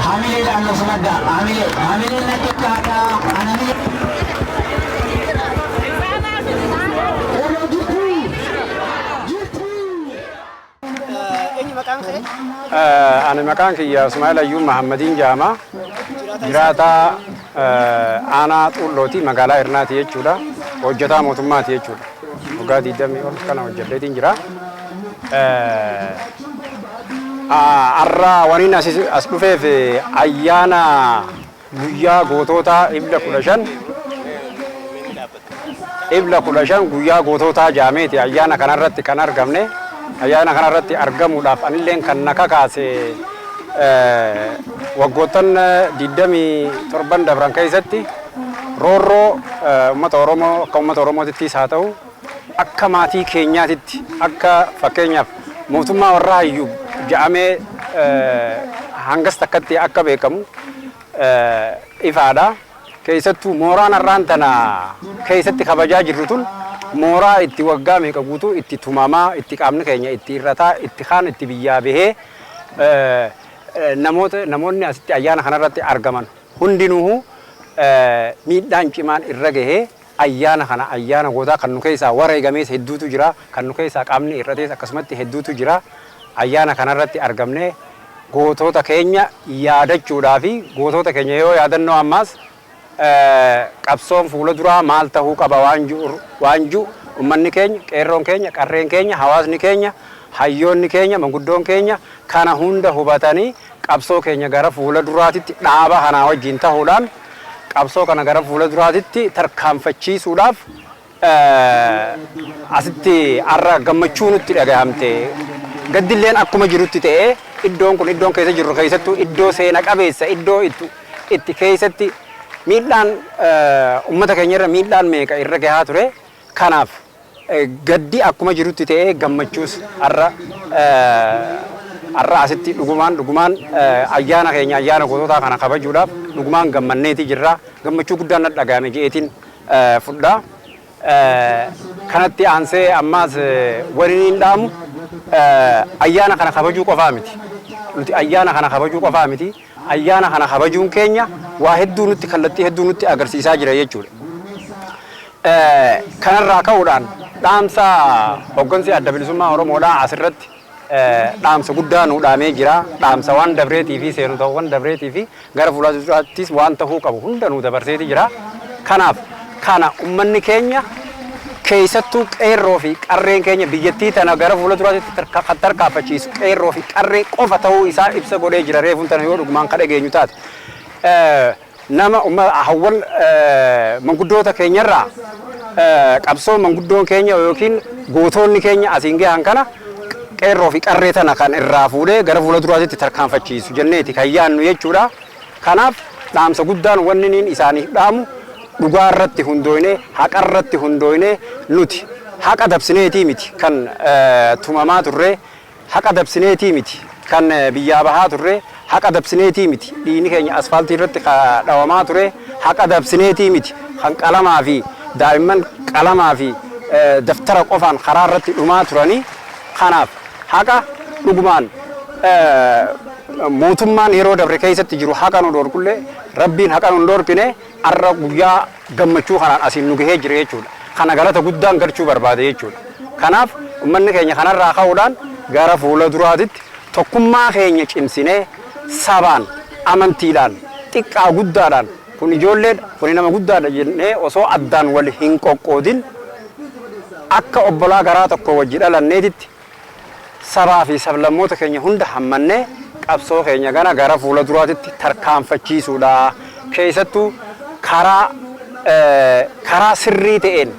S1: Hamileedhaan nu simadhaa. Hamilee hamileen natti akkaataa anamilee.
S10: Ani maqaan kiyya Ismaa'il Ayyuu Mahammadiin jedhama. Jiraataa aanaa Xullooti magaalaa Hirnaati jechuudha. Hojjetaa mootummaati jechuudha. Waggaa 20 ol kana hojjedheetiin jira. Har'a waniin as dhufeef ayyaana guyyaa gootota Ibla 15, Ibla 15 guyyaa goototaa jaameeti ayyaana kanarratti kan argamne. Ayyaana kanarratti argamuudhaaf anilleen kan na kakaase waggoottan 27 dabran keessatti roorroo uummata Oromoo, akka uummata Oromootittis haa ta'u akka maatii keenyaatitti, akka fakkeenyaaf mootummaa warra hayyuu ja'amee hangas takkatti akka beekamu ifaadha. Keessattuu mooraan har'aan tana keessatti kabajaa jirru tun mooraa itti waggaa meeqa guutuu itti tumamaa, itti qaamni keenya itti irrataa, itti kaan itti biyyaa bahee, namoota namoonni asitti ayyaana kanarratti argaman hundinuu miidhaan cimaan irra gahee, ayyaana kana ayyaana gootaa kan nu keessaa wareegamees hedduutu jira, kan nu keessaa qaamni irratees akkasumatti hedduutu jira. Ayyaana kanarratti argamnee gootota keenya yaadachuudhaa fi gootota keenya yoo yaadannoo ammaas qabsoon fuula duraa maal tahuu qaba waan jiru ummanni keenya, qeerroon keenya, qarreen keenya, hawaasni keenya, hayyoonni keenya, manguddoon keenya kana hunda hubatanii qabsoo keenya gara fuula duraatitti dhaaba kanaa wajjin tahuudhaan qabsoo kana gara fuula duraatitti tarkaanfachiisuudhaaf asitti har'a gammachuu nutti dhagahamte. Gaddilleen akkuma jirutti ta'ee, iddoon kun iddoon keessa jirru keessattuu iddoo seena qabeessa, iddoo itti keessatti miidhaan uummata keenya irra miidhaan meeqa irra gahaa ture. Kanaaf gaddi akkuma jirutti ta'ee gammachuus har'a asitti dhugumaan dhugumaan ayyaana keenya, ayyaana goototaa kana kabajuudhaaf dhugumaan gammanneeti jirra. Gammachuu guddaan na dhagahame je'eetiin fudhaa. Kanatti aansee ammaas waliin hin dhaamu, ayyaana kana kabajuu qofaa miti. Nuti ayyaana kana kabajuu qofaa miti. Ayyaana kana kabajuun keenya waa hedduu nutti, kallattii hedduu nutti agarsiisaa jira jechuudha. Kanarraa ka'uudhaan dhaamsa hoggansi Adda Bilisummaa Oromoodhaa asirratti dhaamsa guddaa nu dhaamee jira. Dhaamsa waan dabreetii fi seenotawwan dabreetii fi gara fuulduraattis waan tahuu qabu hunda nu dabarseeti jira. Kanaaf kana ummanni keenya, keessattuu qeerroo fi qarreen keenya, biyyattii tana gara fuula duraatti kan tarkaanfachiisu qeerroo fi qarree qofa ta'uu isaa ibsa godhee jira reefuun tana yoo dhugumaan ka dhageenyu taate. Nama hawwan manguddoota keenyarraa qabsoo manguddoon keenya yookiin gootonni keenya asiin gahan kana qeerroo fi qarree tana kan irraa fuudhee gara fuula duraatti tarkaanfachiisu jenneeti kan yaannu jechuudha. Kanaaf dhaamsa guddaan wanni niin isaaniif dhaamu, dhugaa irratti hundooyne, haqa irratti hundooyne, nuti haqa dabsineetii miti kan tumamaa turre, haqa dabsineetii miti kan biyyaa bahaa turre, haqa dabsineetii miti dhiigni keenya asfaaltii irratti dhawamaa ture, haqa dabsineetii miti kan qalamaa fi daa'imman qalamaa fi daftara qofaan karaa irratti dhumaa turanii. Kanaaf haqa dhugumaan mootummaan yeroo dabre keessatti jiru haqa nu dhorkullee, rabbiin haqa nu dhorkine, har'a guyyaa gammachuu kanaan asiin nu gahee jira jechuudha. Kana galata guddaan galchuu barbaade jechuudha. Kanaaf uummanni keenya kanarraa ka'uudhaan gara fuula duraatitti tokkummaa keenya cimsinee, sabaan, amantiidhaan, xiqqaa guddaadhaan, kun ijoolleedha, kun nama guddaadha jennee osoo addaan wal hin qoqqoodin, akka obbolaa garaa tokko wajji dhalanneetitti sabaa fi sablammoota keenya hunda hammannee qabsoo keenya gana gara fuula duraatitti tarkaanfachiisuudha. Keessattuu karaa sirrii ta'een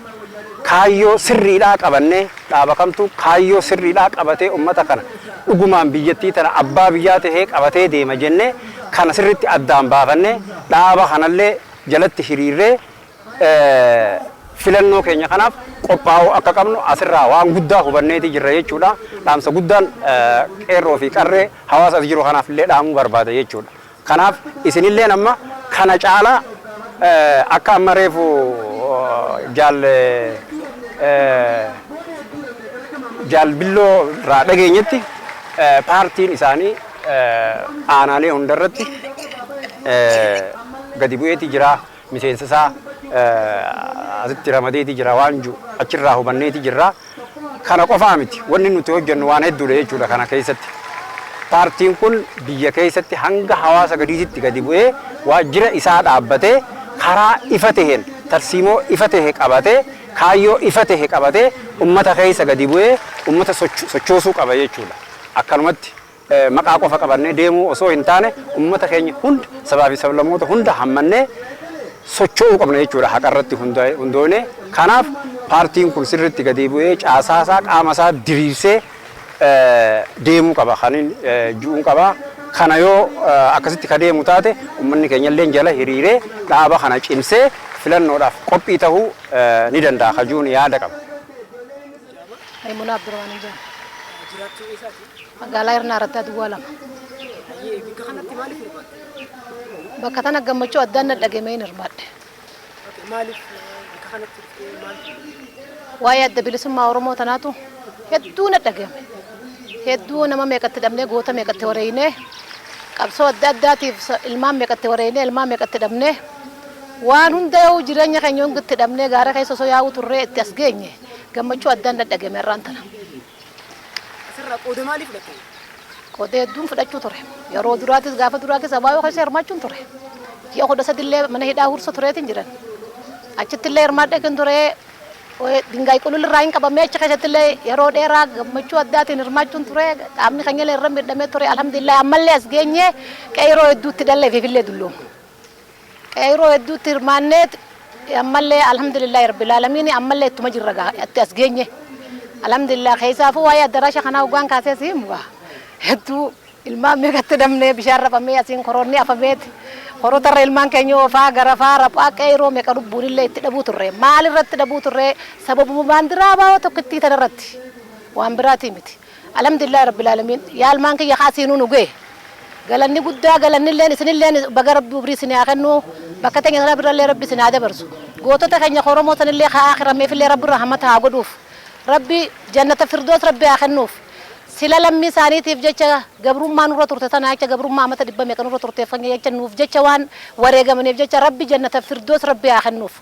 S10: kaayyoo sirriidhaa qabannee, dhaaba kamtu kaayyoo sirriidhaa qabatee ummata kana dhugumaan biyyattii tana abbaa biyyaa tahee qabatee deema jennee kana sirriitti addaan baafannee, dhaaba kanallee jalatti hiriirree filannoo keenya kanaaf qophaa'uu akka qabnu asirraa waan guddaa hubanneeti jirra jechuudha. Dhaamsa guddaan qeerroo fi qarree hawaasa as jiru kanaaf illee dhaamuu barbaada jechuudha. Kanaaf isinilleen amma kana caalaa akka amma reefu jaal Billoo irraa dhageenyetti paartiin isaanii aanaalee hundarratti gadi bu'eeti jira, miseensa isaa asitti ramadeeti jira waan jiru achirraa hubanneeti jirra. Kana qofaa miti, wanni nuti hojjennu waan hedduudha jechuudha kana keessatti. Paartiin kun biyya keessatti hanga hawaasa gadiititti gadi bu'ee waajjira isaa dhaabbatee, karaa ifa taheen, tarsiimoo ifa tahe qabatee, kaayyoo ifa tahe qabatee ummata keessa gadi bu'ee ummata sochoosuu qaba jechuudha. Akkanumatti maqaa qofa qabannee deemuu osoo hin taane uummata keenya hunda sabaa fi sablammoota hunda hammannee socho'uu qabna jechuudha haqa irratti hundoone. Kanaaf paartiin kun sirriitti gadi bu'ee caasaa isaa qaama isaa diriirsee deemuu qaba kanin ju'uun qaba. Kana yoo akkasitti ka deemu taate uummanni keenya illee jala hiriiree dhaaba kana cimsee filannoodhaaf qophii ta'uu ni danda'a kajuun yaada qaba.
S11: Maimunaa Abdurrahmaan jedhama. Magaalaa Hirnaa Araddaa Duwwaa 2. Bakka tana gammachuu addaan na dhageemee hin hirmaadhe. Waa'ee adda bilisummaa Oromoo tanaatu hedduu na dhagahame. Hedduu nama meeqatti dhabnee goota meeqatti wareeynee qabsoo adda addaatiif ilmaan meeqatti wareeynee ilmaan meeqatti dhabnee waan hunda yoo jireenya keenya hundi itti dhabnee gaara keessa osoo yaa'uu turree itti as geenye gammachuu addaan na dhagahame har'aan tana.
S12: Asirraa qooda maalii fudhatte?
S11: Qooda hedduun fudhachuu ture. Yeroo duraatis gaafa duraa keessa baay'oo keessa hirmaachuun ture. Ji'a 13 illee mana hidhaa hursa tureetiin jiran. Achitti illee hirmaadhee kan ture dingaay qulul irraa hin qabamee achi keessatti illee yeroo dheeraa gammachuu addaatiin hirmaachuun ture. Qaamni keenya illee irra miidhamee ture. Alhamdulillah ammallee as geenye qeeroo hedduutti dhallee fi illee dulloomu. Qeeroo hedduutti hirmaannee ammallee alhamdulillah rabbil aalamiin ammallee ittuma jirra gaa itti as geenye. Alhamdulillah keessaafuu waa'ee addaraasha kanaa hoggaan kaasee si himu gaa hedduu ilmaan meeqatti dhabnee bishaan rafamee asiin koroonni afameeti horotarra ilmaan keenya oofaa garafaa raphaa qeeroo meeqa lubbuun illee itti dhabuu turre maal irratti dhabuu turre sababuma baandiraa baa'oo tokkittii tana irratti waan biraatii miti. Alhamdulillah rabbil aalamiin yaa ilmaan kiyya kaasiinuu nu ga'e. Galanni guddaa galannilleen isinilleen baga rabbi umrii isin haa kennu bakka teenya sana birallee rabbi isin haa dabarsu. Gootota keenya Oromoo sanillee haa akhirameefillee rabbi rahmata haa godhuuf. Rabbi jannata firdoos rabbi haa kennuuf. Sila lammii isaaniitiif jecha gabrummaa nurra turte tana jecha gabrummaa amata dhibba meeqa nurra turteef jecha nuuf jecha waan wareegamaniif jecha rabbi jannata firdoos rabbi haa kennuuf.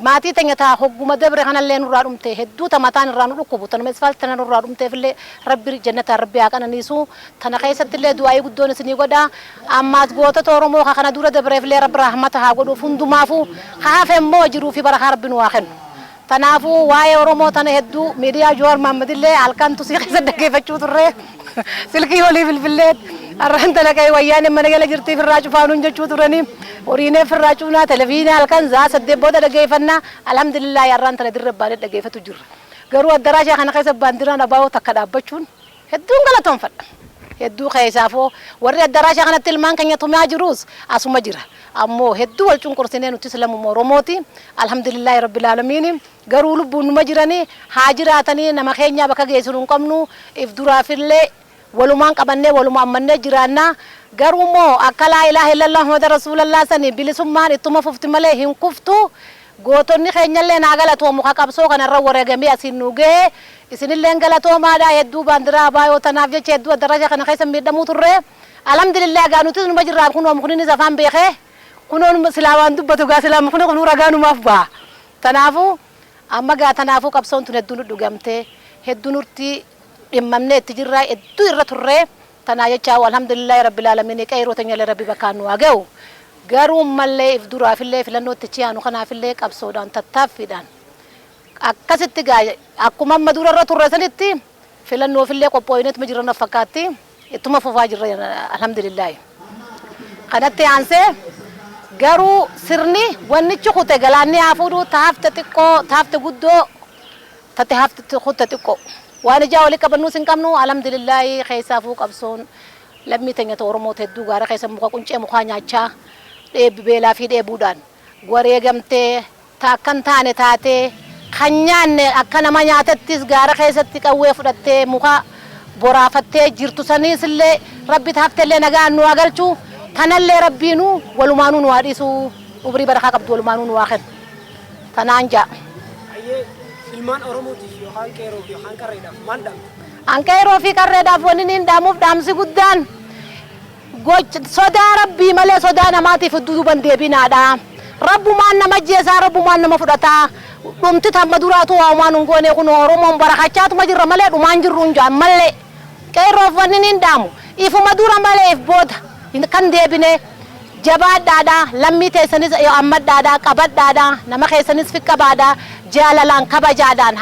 S11: Maatii teenya taa hogguma dabre kanallee nurraa dhumte hedduu ta mataan irraa nu dhukkubu tanuma isfaalti tana nurraa dhumteefillee rabbi jannataan rabbi haa qananiisu tana keessattillee du'aa'ii guddoon isinii godha ammaas gootota Oromoo ka kana dura dabreefillee rabbi rahmata haa godhuuf hundumaafuu ka hafe immoo jiruu fi barakaa rabbi nu haa kennu. Tanaafuu waa'ee Oromoo tana hedduu miidiyaa Jawaar Mohaammadillee halkan tusii keessa dhaggeeffachuu turre silkii olii bilbillee har'aan tana ka'e wayyaaneen mana jala jirtii firraa cufaanuun jechuu turanii horiinee firraa cufnaa televiziyoona halkan za'a 8 booda dhaggeeffannaa alhamdulillah har'aan tana dirra baanee dhaggeeffatu jirra. Garuu addaraashaa kana keessa baandiraan abaa'oo takka dhaabbachuun hedduun galatoonfadha. Hedduu keessaafoo warri addaraashaa kanatti ilmaan keenya tumaa jirus asuma jira. Ammoo hedduu wal cunqursinee nutis lammuma Oromooti. Alhamdulillahi rabbil aalamiin. Garuu lubbuun numa jiranii haa jiraatanii nama keenyaa bakka geessinu hin qabnu if duraafillee walumaan qabannee waluma ammannee jiraannaa. Garuu immoo akka laa ilaaha illallah Muhammad rasuulallah sanii bilisummaan ittuma fufti malee hin kuftu. Gootonni keenyallee naa galatoomu ka qabsoo kanarra wareegamee asiin nu gahe. Isinilleen galatoomaadha hedduu baandiraa abaayoo tanaaf jecha hedduu addaraasha kana keessa miidhamuu turre. Alhamdulillah gaa nutis numa jirraa kunoo mukninis afaan beekee kunoo silaa waan dubbatu gaa silaa mukni kunuu ragaa numaaf ba'a. Tanaafuu amma gaa tanaafuu qabsoon tun hedduu nu dhugamtee hedduu nurti dhimmamnee itti jirra hedduu irra turre tanaa jecha alhamdulillah rabbil aalamiin qeeroo teenyallee rabbi bakkaan nu haa ga'u. Garuu mallee if duraafillee filannootti chiyaanu kanaafillee qabsoodhaan tattaaffiidhaan akkasitti gaa akkuma amma dura irra turre sanitti filannoofillee qophooyineetuma jirra fakkaatti ittuma fufaa jirra alhamdulillah. Kanatti aansee garuu sirni wannichi kute galaanni haa fuudhu taafte xiqqoo taafte guddoo tate hafte kute xiqqoo waan ijaa walii qabannuus hin qabnu alhamdulillah keessaafuu qabsoon lammii teenya Oromoo hedduu gaara keessa muka quncee mukaa nyaachaa dheebbi beelaa fi dheebuudhaan wareegamtee taakkan taane taatee kan nyaanne akka nama nyaatattis gaara keessatti qawwee fudhattee muka boraafattee jirtu saniis illee rabbi taaftellee nagaan nu haa galchu tanallee rabbiinu walumaanuu nu haa dhiisu umrii barakaa qabdu walumaanuu nu haa kennu tanaan ja'a.
S12: Ilmaan Oromootiif yookaan qeerroof yookaan qarreedhaaf maal dhaamta?
S11: An qeerroo fi qarreedhaaf wanni niin dhaamuuf dhaamsi guddaan sodaa rabbii malee sodaa namaatiif duuban deebinaadha. Rabbumaan nama ajjeesaa rabbumaan nama fudhataa. Dhumti tamma duraatu waamaan hin goone kun Oromoon barakachaatuma jirra malee dhumaan jirru hin jaan malee. Qeerroof wanni niin dhaamu ifuma dura malee if booda kan deebine jabaadhaadha lammii teessanis ammadhaadha qabadhaadha nama keessanis fiqqabaadha jaalalaan kabajaadhaan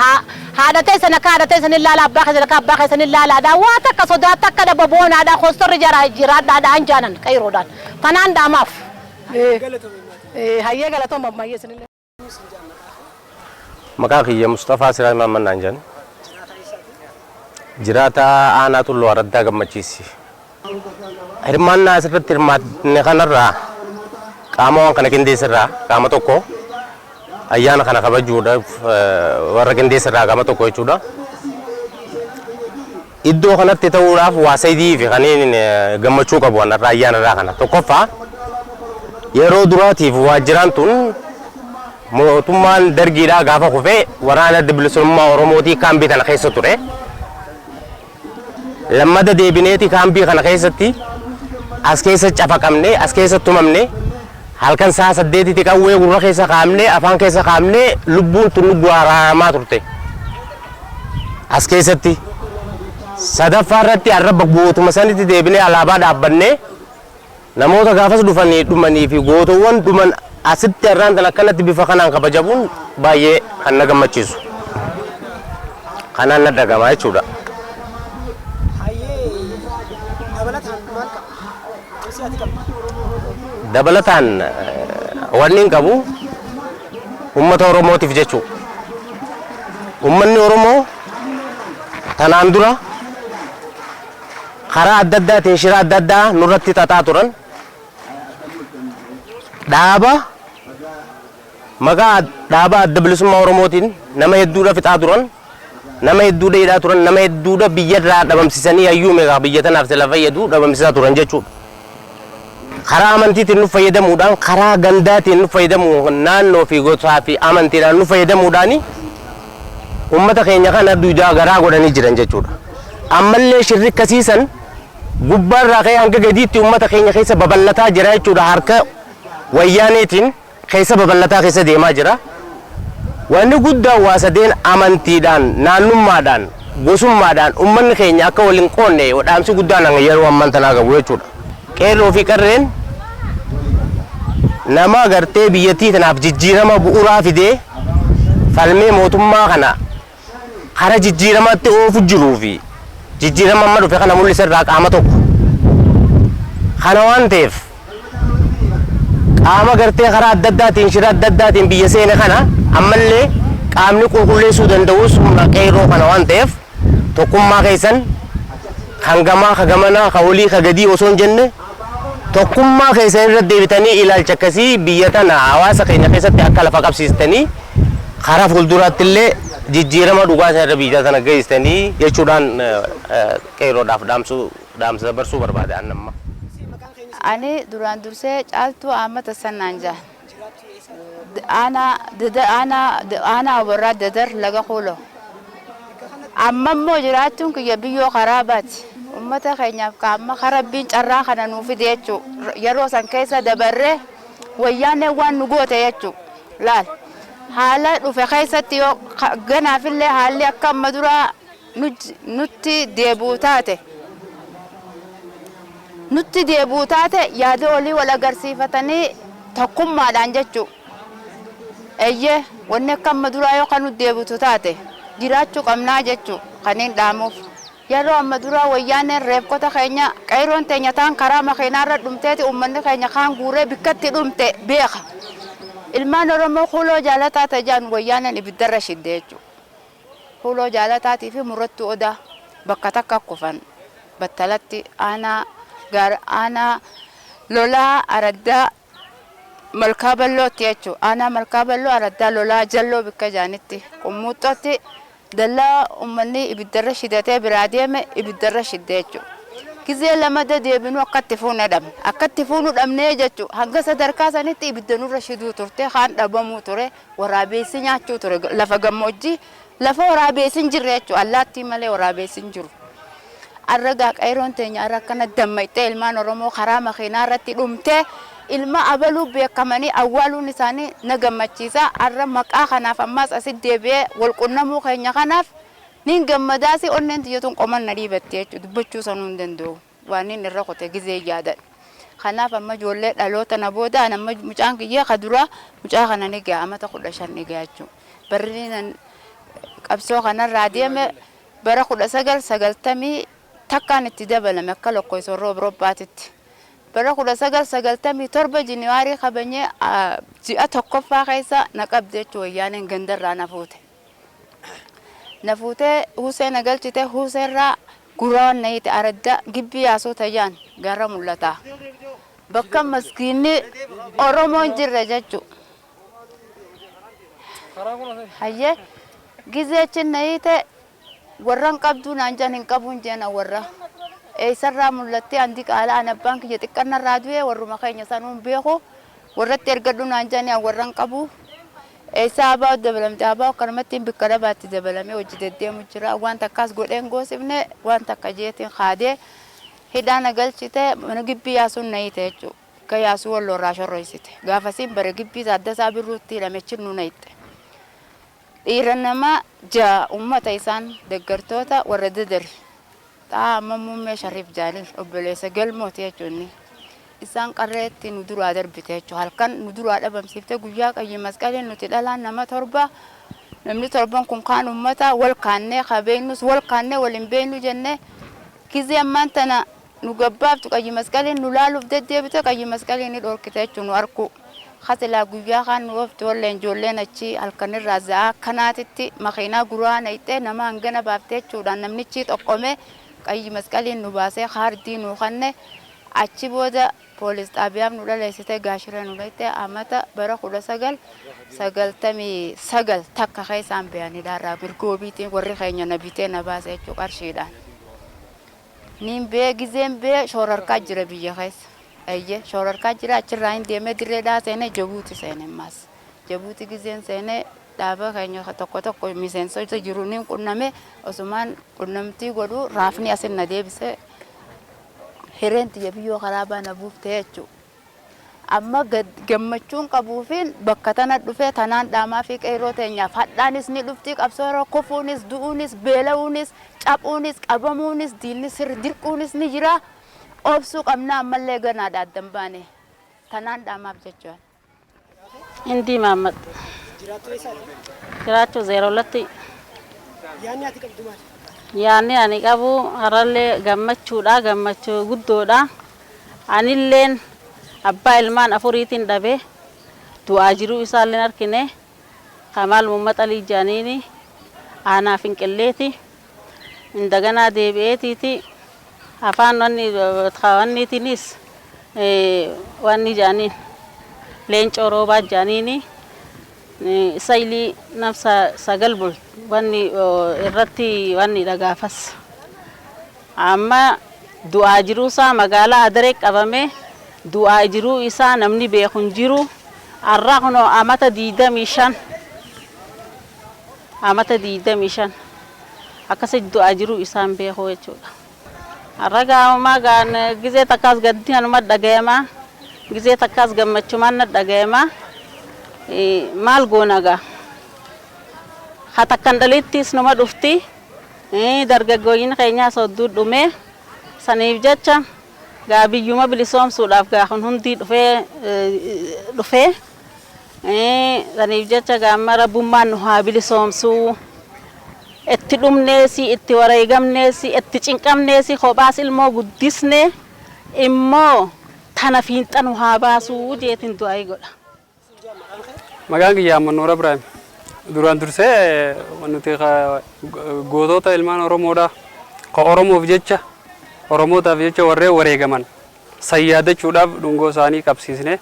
S11: Haadha teessan akka haadha teessan ilaala, abbaa keessan akka abbaa keessan ilaalaadha. Waa takka sodaa takka dhaba boonaadha. Kostorri jara jiraadhaadha anjaanan qeeroodhaan. Tanaan dhaamaaf. Hayyee galatooma ammayyee isinillee.
S13: Maqaa kiyya Mustafaa Siraaj Mahammad naan jedhan. Jiraataa aanaa Tulluu Araddaa Gammachiisi. Hirmaannaa asirratti hirmaanne kanarraa qaama waan kana qindeessirraa qaama tokko, ayyaana kana kabajuudhaaf warra qindeessirraa qaama tokko jechuudha. Iddoo kanatti ta'uudhaaf waa sadii fi kanneen gammachuu qabu irraa ayyaana irraa kana. Tokkoffaa, yeroo duraatiif waajjiraan tun mootummaan dargiidhaa gaafa kufee waraana Adda Bilisummaa Oromootii kaambii kana keessa ture. Lammada deebineeti kaambii kana keessatti as keessa cafaqamne, as keessa tumamne, halkan sa'a 8tti qawwee gurra keessa kaa'amne, afaan keessa kaa'amne, lubbuun tun guaramaa turte. As keessatti sadaffaa irratti arraba gootuma sanitti deebinee alaabaa dhaabbannee namoota gaafas dhufanii dhumanii fi gootowwan dhuman asitti har'aan tan akkanatti bifa kanaan kabajamuun baay'ee kan na gammachiisu. Kanaan na dhagama jechuudha.
S12: Hayyee, dabalataan maal qaba? Gorsi ati qabdu?
S13: Dabalataan wanni hin qabu uummata Oromootiif jechuudha. Uummanni Oromoo tanaan dura karaa adda addaatiin shira adda addaa nurratti xaxaa turan. Dhaaba maqaa dhaaba Adda Bilisummaa Oromootiin nama hedduudha fixaa turan. Nama hedduudha hidhaa turan, nama hedduudha biyya irraa dhabamsisanii hayyuu meeqa biyya tanaaf sila fayyadu dhabamsisaa turan jechuudha. Karaa amantiitiin nu fayyadamuudhaan, karaa gandaatiin nu fayyadamuun, naannoo fi gosaa fi amantiidhaan nu fayyadamuudhaan uummata keenya kana duudaa garaa godhanii jiran jechuudha. Ammallee shirri akkasiisan gubbaarraa ka'ee hanga gadiitti uummata keenya keessa babal'ataa jira jechuudha. Harka wayyaaneetiin keessa babal'ataa keessa deemaa jira. Wanni guddaan waa sadeen: amantiidhaan, naannummaadhaan, gosummaadhaan uummanni keenya akka waliin qoonne dhaamsi guddaan yeroo ammaan tanaa qabu jechuudha. Qeerroo fi qarreen nama gartee biyyattii tanaaf jijjiirama bu'uuraa fidee falmee mootummaa kana kara jijjiiramaatti oofu jiruu fi jijjiirama amma dhufe kana mul'isa irraa qaama tokko. Kana waan ta'eef qaama gartee karaa adda addaatiin shira adda addaatiin biyya seene kana ammallee qaamni qulqulleessuu danda'us humna qeerroo kana waan ta'eef, tokkummaa keessan kan gamaa, ka gamanaa, ka olii, ka gadii osoo hin jenne tokkummaa keessan irra deebitanii ilaalcha akkasii biyya tana hawaasa keenya keessatti akka lafa qabsiistanii karaa fuulduraatti illee jijjiirama dhugaa isa irra biyya tana geessitanii jechuudhaan qeerroodhaaf dhaamsuu dhaamsa dabarsuu barbaade annamma.
S2: Ani duraan dursee Caaltuu Ahmad Hassannaan jedha. Aanaa Oborraa Dadar Laga Kuulo. Amma immoo jiraachuun kiyya biyyoo karaa baati. Uummata keenyaaf kaamma karabbiin carraa kana nuu fide jechuu. Yeroo san keessa dabarree wayyaanee waan nu goote jechuu. Laal, haala dhufe keessatti yoo ganaafillee haalli akka amma duraa nutti deebi'u taate, nutti deebi'u taate, yaada olii wal agarsiifatanii tokkummaadhaan jechuu. Eeyyee, wanni akka amma duraa yoo kan nutti deebitu taate jiraachuu qabnaa jechuu kanneen dhaamuuf. Yeroo amma duraa wayyaaneen reefkota keenya, qeeroon teenya taan karaa makiinaarra dhumteeti, uummanni keenya kaan guuree bikkatti dhumte beeka. Ilmaan Oromoo Kuuloo Jaalataa tajaan wayyaaneen ibiddarra shidde jechuudha. Kuuloo Jaalataatii fi Murattuu Odaa bakka takka kufan battalatti aanaa aanaa Lolaa Araddaa Malkaa Ballootti jechuudha. Aanaa Malkaa Balloo Araddaa Lolaa Jalloo bikka jaanitti qummuuxxootti dallaa uummanni ibiddarra shidatee biraa deeme ibiddarra shidde jechuudha. Gizee lamada deebinuu akkatti fuuna dhabne. Akkatti fuunu dhabnee jechuudha. Hanga sadarkaa sanitti ibidda nurra shiduu turte, kaan dhabamuu ture, waraabessi nyaachuu ture, lafa gammoojjii lafa waraabessi hin jirre jechuudha. Allaattii malee waraabessi hin jiru. Arragaa qeeroon teenya arra akkana dammaqxee ilmaan Oromoo karaa makiinaa irratti dhumtee ilma abaluu beekamanii awwaaluun isaanii na gammachiisa. Arra maqaa kanaaf ammaas asitti deebi'ee wal qunnamuu keenya kanaaf nin gammadaasi, onneen tiyyatuun qoman na dhiibatti jechuudha. Dubbachuu sanuu hin danda'u. Waan inni irra qote gizee yaadadha. Kanaaf amma ijoollee dhaloota na booda amma mucaan kiyya ka dura mucaa kana ni ga'a, amata 15 ni ga'a jechuudha. Barri nan Qabsoo kanarraa deeme bara 1991 itti dabalame akka lakkoofsa warra Awurooppaatitti. Bara 1997 January kabanyee ji'a 1ffaa keessa na qabde jechuudha wayyaaneen gandarraa na fuute. Na fuutee Husee na galchite. Huseerraa guraan na hiite aradda gibbii yaasoo tayyaan gara mul'ata. Bakka maskiinni Oromoon jirre jechuudha. Hayyee gizeechin na hiite warran qabduu naan jan hin qabuun jeena warra. Eessarraa mul'attee andi qaala an abbaan kiyya xiqqannarraa du'e warruma keenya sanuun beeku warratti ergadhu naan jani an warran qabu. Eessa abaa dabalamte abaa akkanumatti bikka dhabaatti dabalamee hojii deddeemu jira. Waan takkaas godheen goosifne waan takka jeetiin kaadee hidhaa na galchite mana gibbii yaasuun na hiite jechuudha. Akka yaasuu walloorraa shorroysite. Gaafasiin bare gibbii Taaddasaa Birruutti hidhamechi nu na hitte. Dhiira nama 6 uummata isaan deeggartoota warra dadari. Xaa amma muummee Shariif Jaalil obboleessa Galmooti jechuun isaan qarreetti nu duraa darbite jechuudha. Halkan nu duraa dhabamsiifte guyyaa qayyi masqaliin nuti dhalaan nama 7 namni 7 kun kaan uummata wal kaannee qabeenyus wal kaannee wal hin beeknu jennee gizee ammaan tana nu gabbaaftu qayyi masqaliin nu laaluuf deddeebite qayyi masqaliin ni dhorkite jechuudha nu arku. Kasilaa guyyaa kaan nu ooftu walleen ijoolleen achi halkanirraa za'aa akkanaatitti makiinaa guraa naqxee nama hangana baaftee jechuudhaan namnichi xoqqome qayyi masqaliin nu baasee kaardii nu kanne achi booda poolis xaabiyaaf nu dhaleessite gaashira nu dhaqxe amata bara 1999 takka keessaan bayaniidhaarraa mirgoobiitiin warri keenya na bitee na baase jechuu qarshiidhaan. Niin bee gizeen bee shoorarkaa jira biyya keessa. Ayye shoorarkaa jira achirraa hin deemee dirreedhaa seenee Jabuuti seene maas. Jabuuti gizeen seenee dhaaba keenya tokko tokko miseensota jiru niin qunname osumaan qunnamtii godhu raafni asin na deebise hireen tiyya biyyoo karaa baana buuftee jechuudha. Amma gammachuun qabuufiin bakka tana dhufee tanaan dhaamaa fi qeerroo teenyaaf hadhaanis ni dhufti qabsoo kufuunis du'uunis beela'uunis caphuunis qabamuunis diinni sirri dirquunis ni jira. Obsuu qabna ammallee ganaadha addan baane tanaan dhaamaaf jechuudha.
S14: Indii Mahammad.
S12: Jiraattuu eessaati?
S14: Jiraachuu 02.
S12: Yaadni ati qabdu maali?
S14: Yaadni ani qabu harallee gammachuudha gammachuu guddoodha. Anilleen abbaa ilmaan 4tiin dhabe du'aa jiruu isaalleen argine Kamaal Muhammad Alii Jaaniini aanaa Finqilleeti indaganaa deebi'eetiiti afaan wanni wanniitiinis wanni jaaniin leencoo roobaa jaaniini saylii namsa 9 bul wanni irratti wanni dhagaafas amma du'aa jiruu isaa magaalaa Adaree qabame du'aa jiruu isaa namni beeku hin jiru arraa kunoo amata 25 amata 25 akkasi du'aa jiruu isaan beeku jechuudha. Arra gaamumaa gaan gizee takkaas gaddi anuma dhagayama gizee takkaas gammachumaan na dhagayama maal goona gaa haa takkan dhalittis numa dhufti dargaggooyin keenyaa sodduu dhume saniif jecha gaa biyyuma bilisoomsuudhaaf gaa kun hundi dhufee saniif jecha gaa amma rabbummaan nu haa bilisoomsuu itti dhumneesi itti wareegamneesi itti cinqamneesi kophaas ilmoo guddisne immoo tana fiinxa nu haa baasuu jeetiin du'aa godha.
S15: Maqaan kiyya Ammannoor Ibraahim. Duraan dursee nuti gootota ilmaan Oromoodha. Ka Oromoof jecha Oromootaaf jecha warreen wareegaman sayyaadachuudhaaf dhungoo isaanii qabsiisne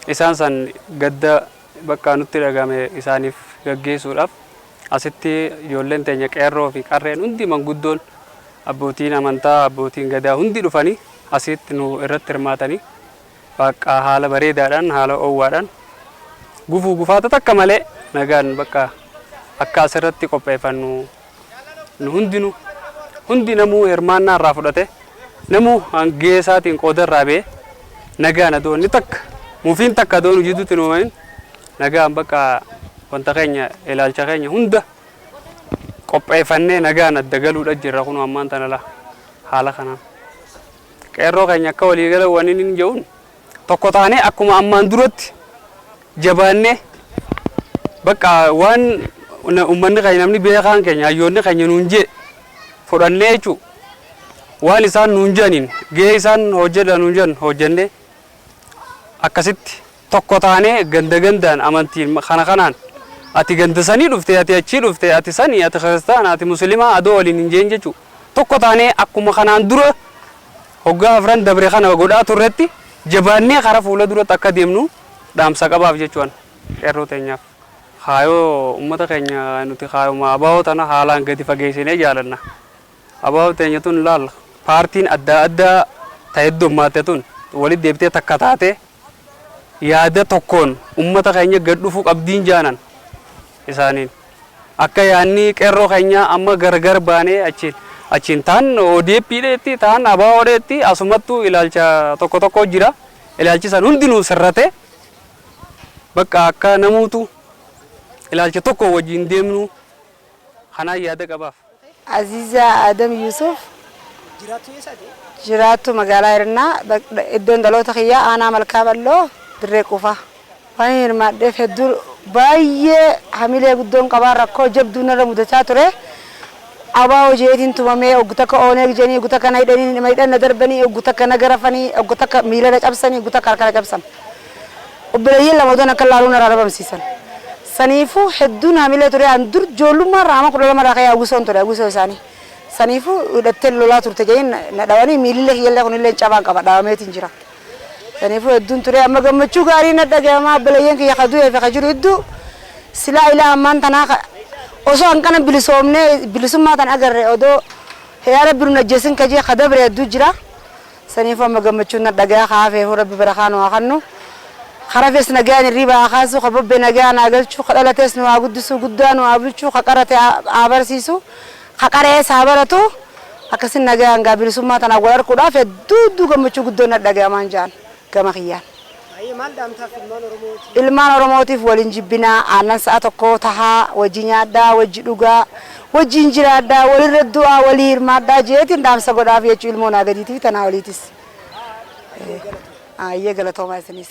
S15: isaan san gadda bakka nutti dhagame isaaniif gaggeessuudhaaf asitti ijoolleen teenya qeerroo fi qarreen hundi manguddoon abbootiin amantaa abbootiin gadaa hundi dhufanii asitti nu irratti hirmaatanii bakka haala bareedaadhaan haala oowwaadhaan gufuu gufaata takka malee nagaan bakka akka asirratti qopheeffannu nu hundinuu hundi namuu hirmaannaa irraa fudhate namuu hangee isaatiin qooda irraa ba'ee nagaan adoonni takka mufiin takka adoon jidduutti nu uumamin nagaan bakka wanta keenya ilaalcha keenya hunda qopheeffannee nagaan adda galuudha jirra kun ammaan tana laa haala kanaan. Qeerroo keenya akka waliigala waan inni jedhuun tokko taanee akkuma ammaan duratti jabaannee bakka waan Uummanni keenya, namni beekaan keenya, hayyoonni keenya nuun jee fudhannee jechuudha. Waan isaan nuun jedhaniin, gahee isaan hojjedha nuun jedhan hojjennee, akkasitti tokko taanee, ganda gandaan, amantiin kana kanaan, ati ganda sanii dhufte, ati achii dhufte, ati sanii, ati kiristaana, ati musliimaa adoo waliin hin jeen jechuudha. Tokko taanee akkuma kanaan dura hoggaa afran dabre kana godhaa turretti jabaannee karaa fuula duratti akka deemnu dhaamsa qabaaf jechuudha qeerroo teenyaaf. Kaayoo uummata keenya, nuti kaayoma abaa'oo tana haalaan gadi fageessinee jaalanna. Abaa'oo teenya tun laal, paartiin adda addaa ta'e heddummaate tun walitti deebitee takka taate yaada tokkoon uummata keenya gad dhufuu qabdiin jaanan isaaniin. Akka yaadni qeerroo keenya amma gargar baanee achiin achiin taan ODP dheetti, taan ABO dheetti, asumattuu ilaalcha tokko tokko jira. Ilaalchi san hundinuu sirrate bakka akka namuutu ilaalcha tokko wajjin deemnu kanaan yaada qabaaf.
S16: Aziza Adam Yusuf.
S12: Jiraattu eessaati?
S16: Jiraattu magaalaa Hirnaa, iddoon dhaloota kiyyaa aanaa Malkaa Bal'oo, Dirree Quufaa. Waan hirmaadheef hedduu baay'ee hamilee guddoon qabaa, rakkoo jabduu narra mudachaa ture. Abaa hojiitiin tumamee, oggu takka oonee jedhanii, oggu takka na hidhanii, nama hidhan na darbanii, oggu takka na garafanii, oggu takka miila na cabsanii, oggu takka harka na cabsan. Obboleeyyiin lama otoon akka laaluu narraa dhabamsiisan. Saniifuu hedduun hamilee ture. An dur ijoollummaa irraa ama 12 irraa ka'ee hawwisoon ture, hawwisoo isaanii. Saniifuu hidhattee lolaa turte jedhanii na dhawanii, miilillee kiyyallee kunillee cabaan qaba, dhawameetiin jira. Saniifuu hedduun ture. Amma gammachuu gaarii na dhaga'ama. Obboleeyyiin kiyya ka du'ee fi ka jiru hedduu silaa ilaa ammaan tanaa osoo hanqana bilisoomnee bilisummaa tan agarre, odoo yaa Rabbi nu ajjeesin ka jee ka dabre hedduu jira. Saniifuu amma gammachuun na dhagaya. Kaafeefuu Rabbi barakaa nu haa kennu. Karafes nagaan hirriba haa kaasu, ka bobbe nagaan haa galchu, ka dhalates nu haa guddisu, guddaa nu haa bulchu, ka qarate haa barsiisu, ka qarees haa baratu. Akkasin nagaan gaa bilisummaa tanaan wal arguudhaaf hedduu hedduu gammachuu guddoon na dhagayamaan jaan gama kiyyaan.
S12: Baay'ee maal dhaamtaaf ilmaan Oromootiif?
S16: Ilmaan Oromootiif waliin jibbinaa, aannan sa'a tokko tahaa, wajji nyaadhaa, wajji dhugaa, wajjiin jiraadhaa, walirra du'aa, walii hirmaadhaa jeetiin dhaamsa godhaaf jechuu, ilmoo naa gadiitii fi tanaa oliitis. Ayyee, galatoomaa isinis.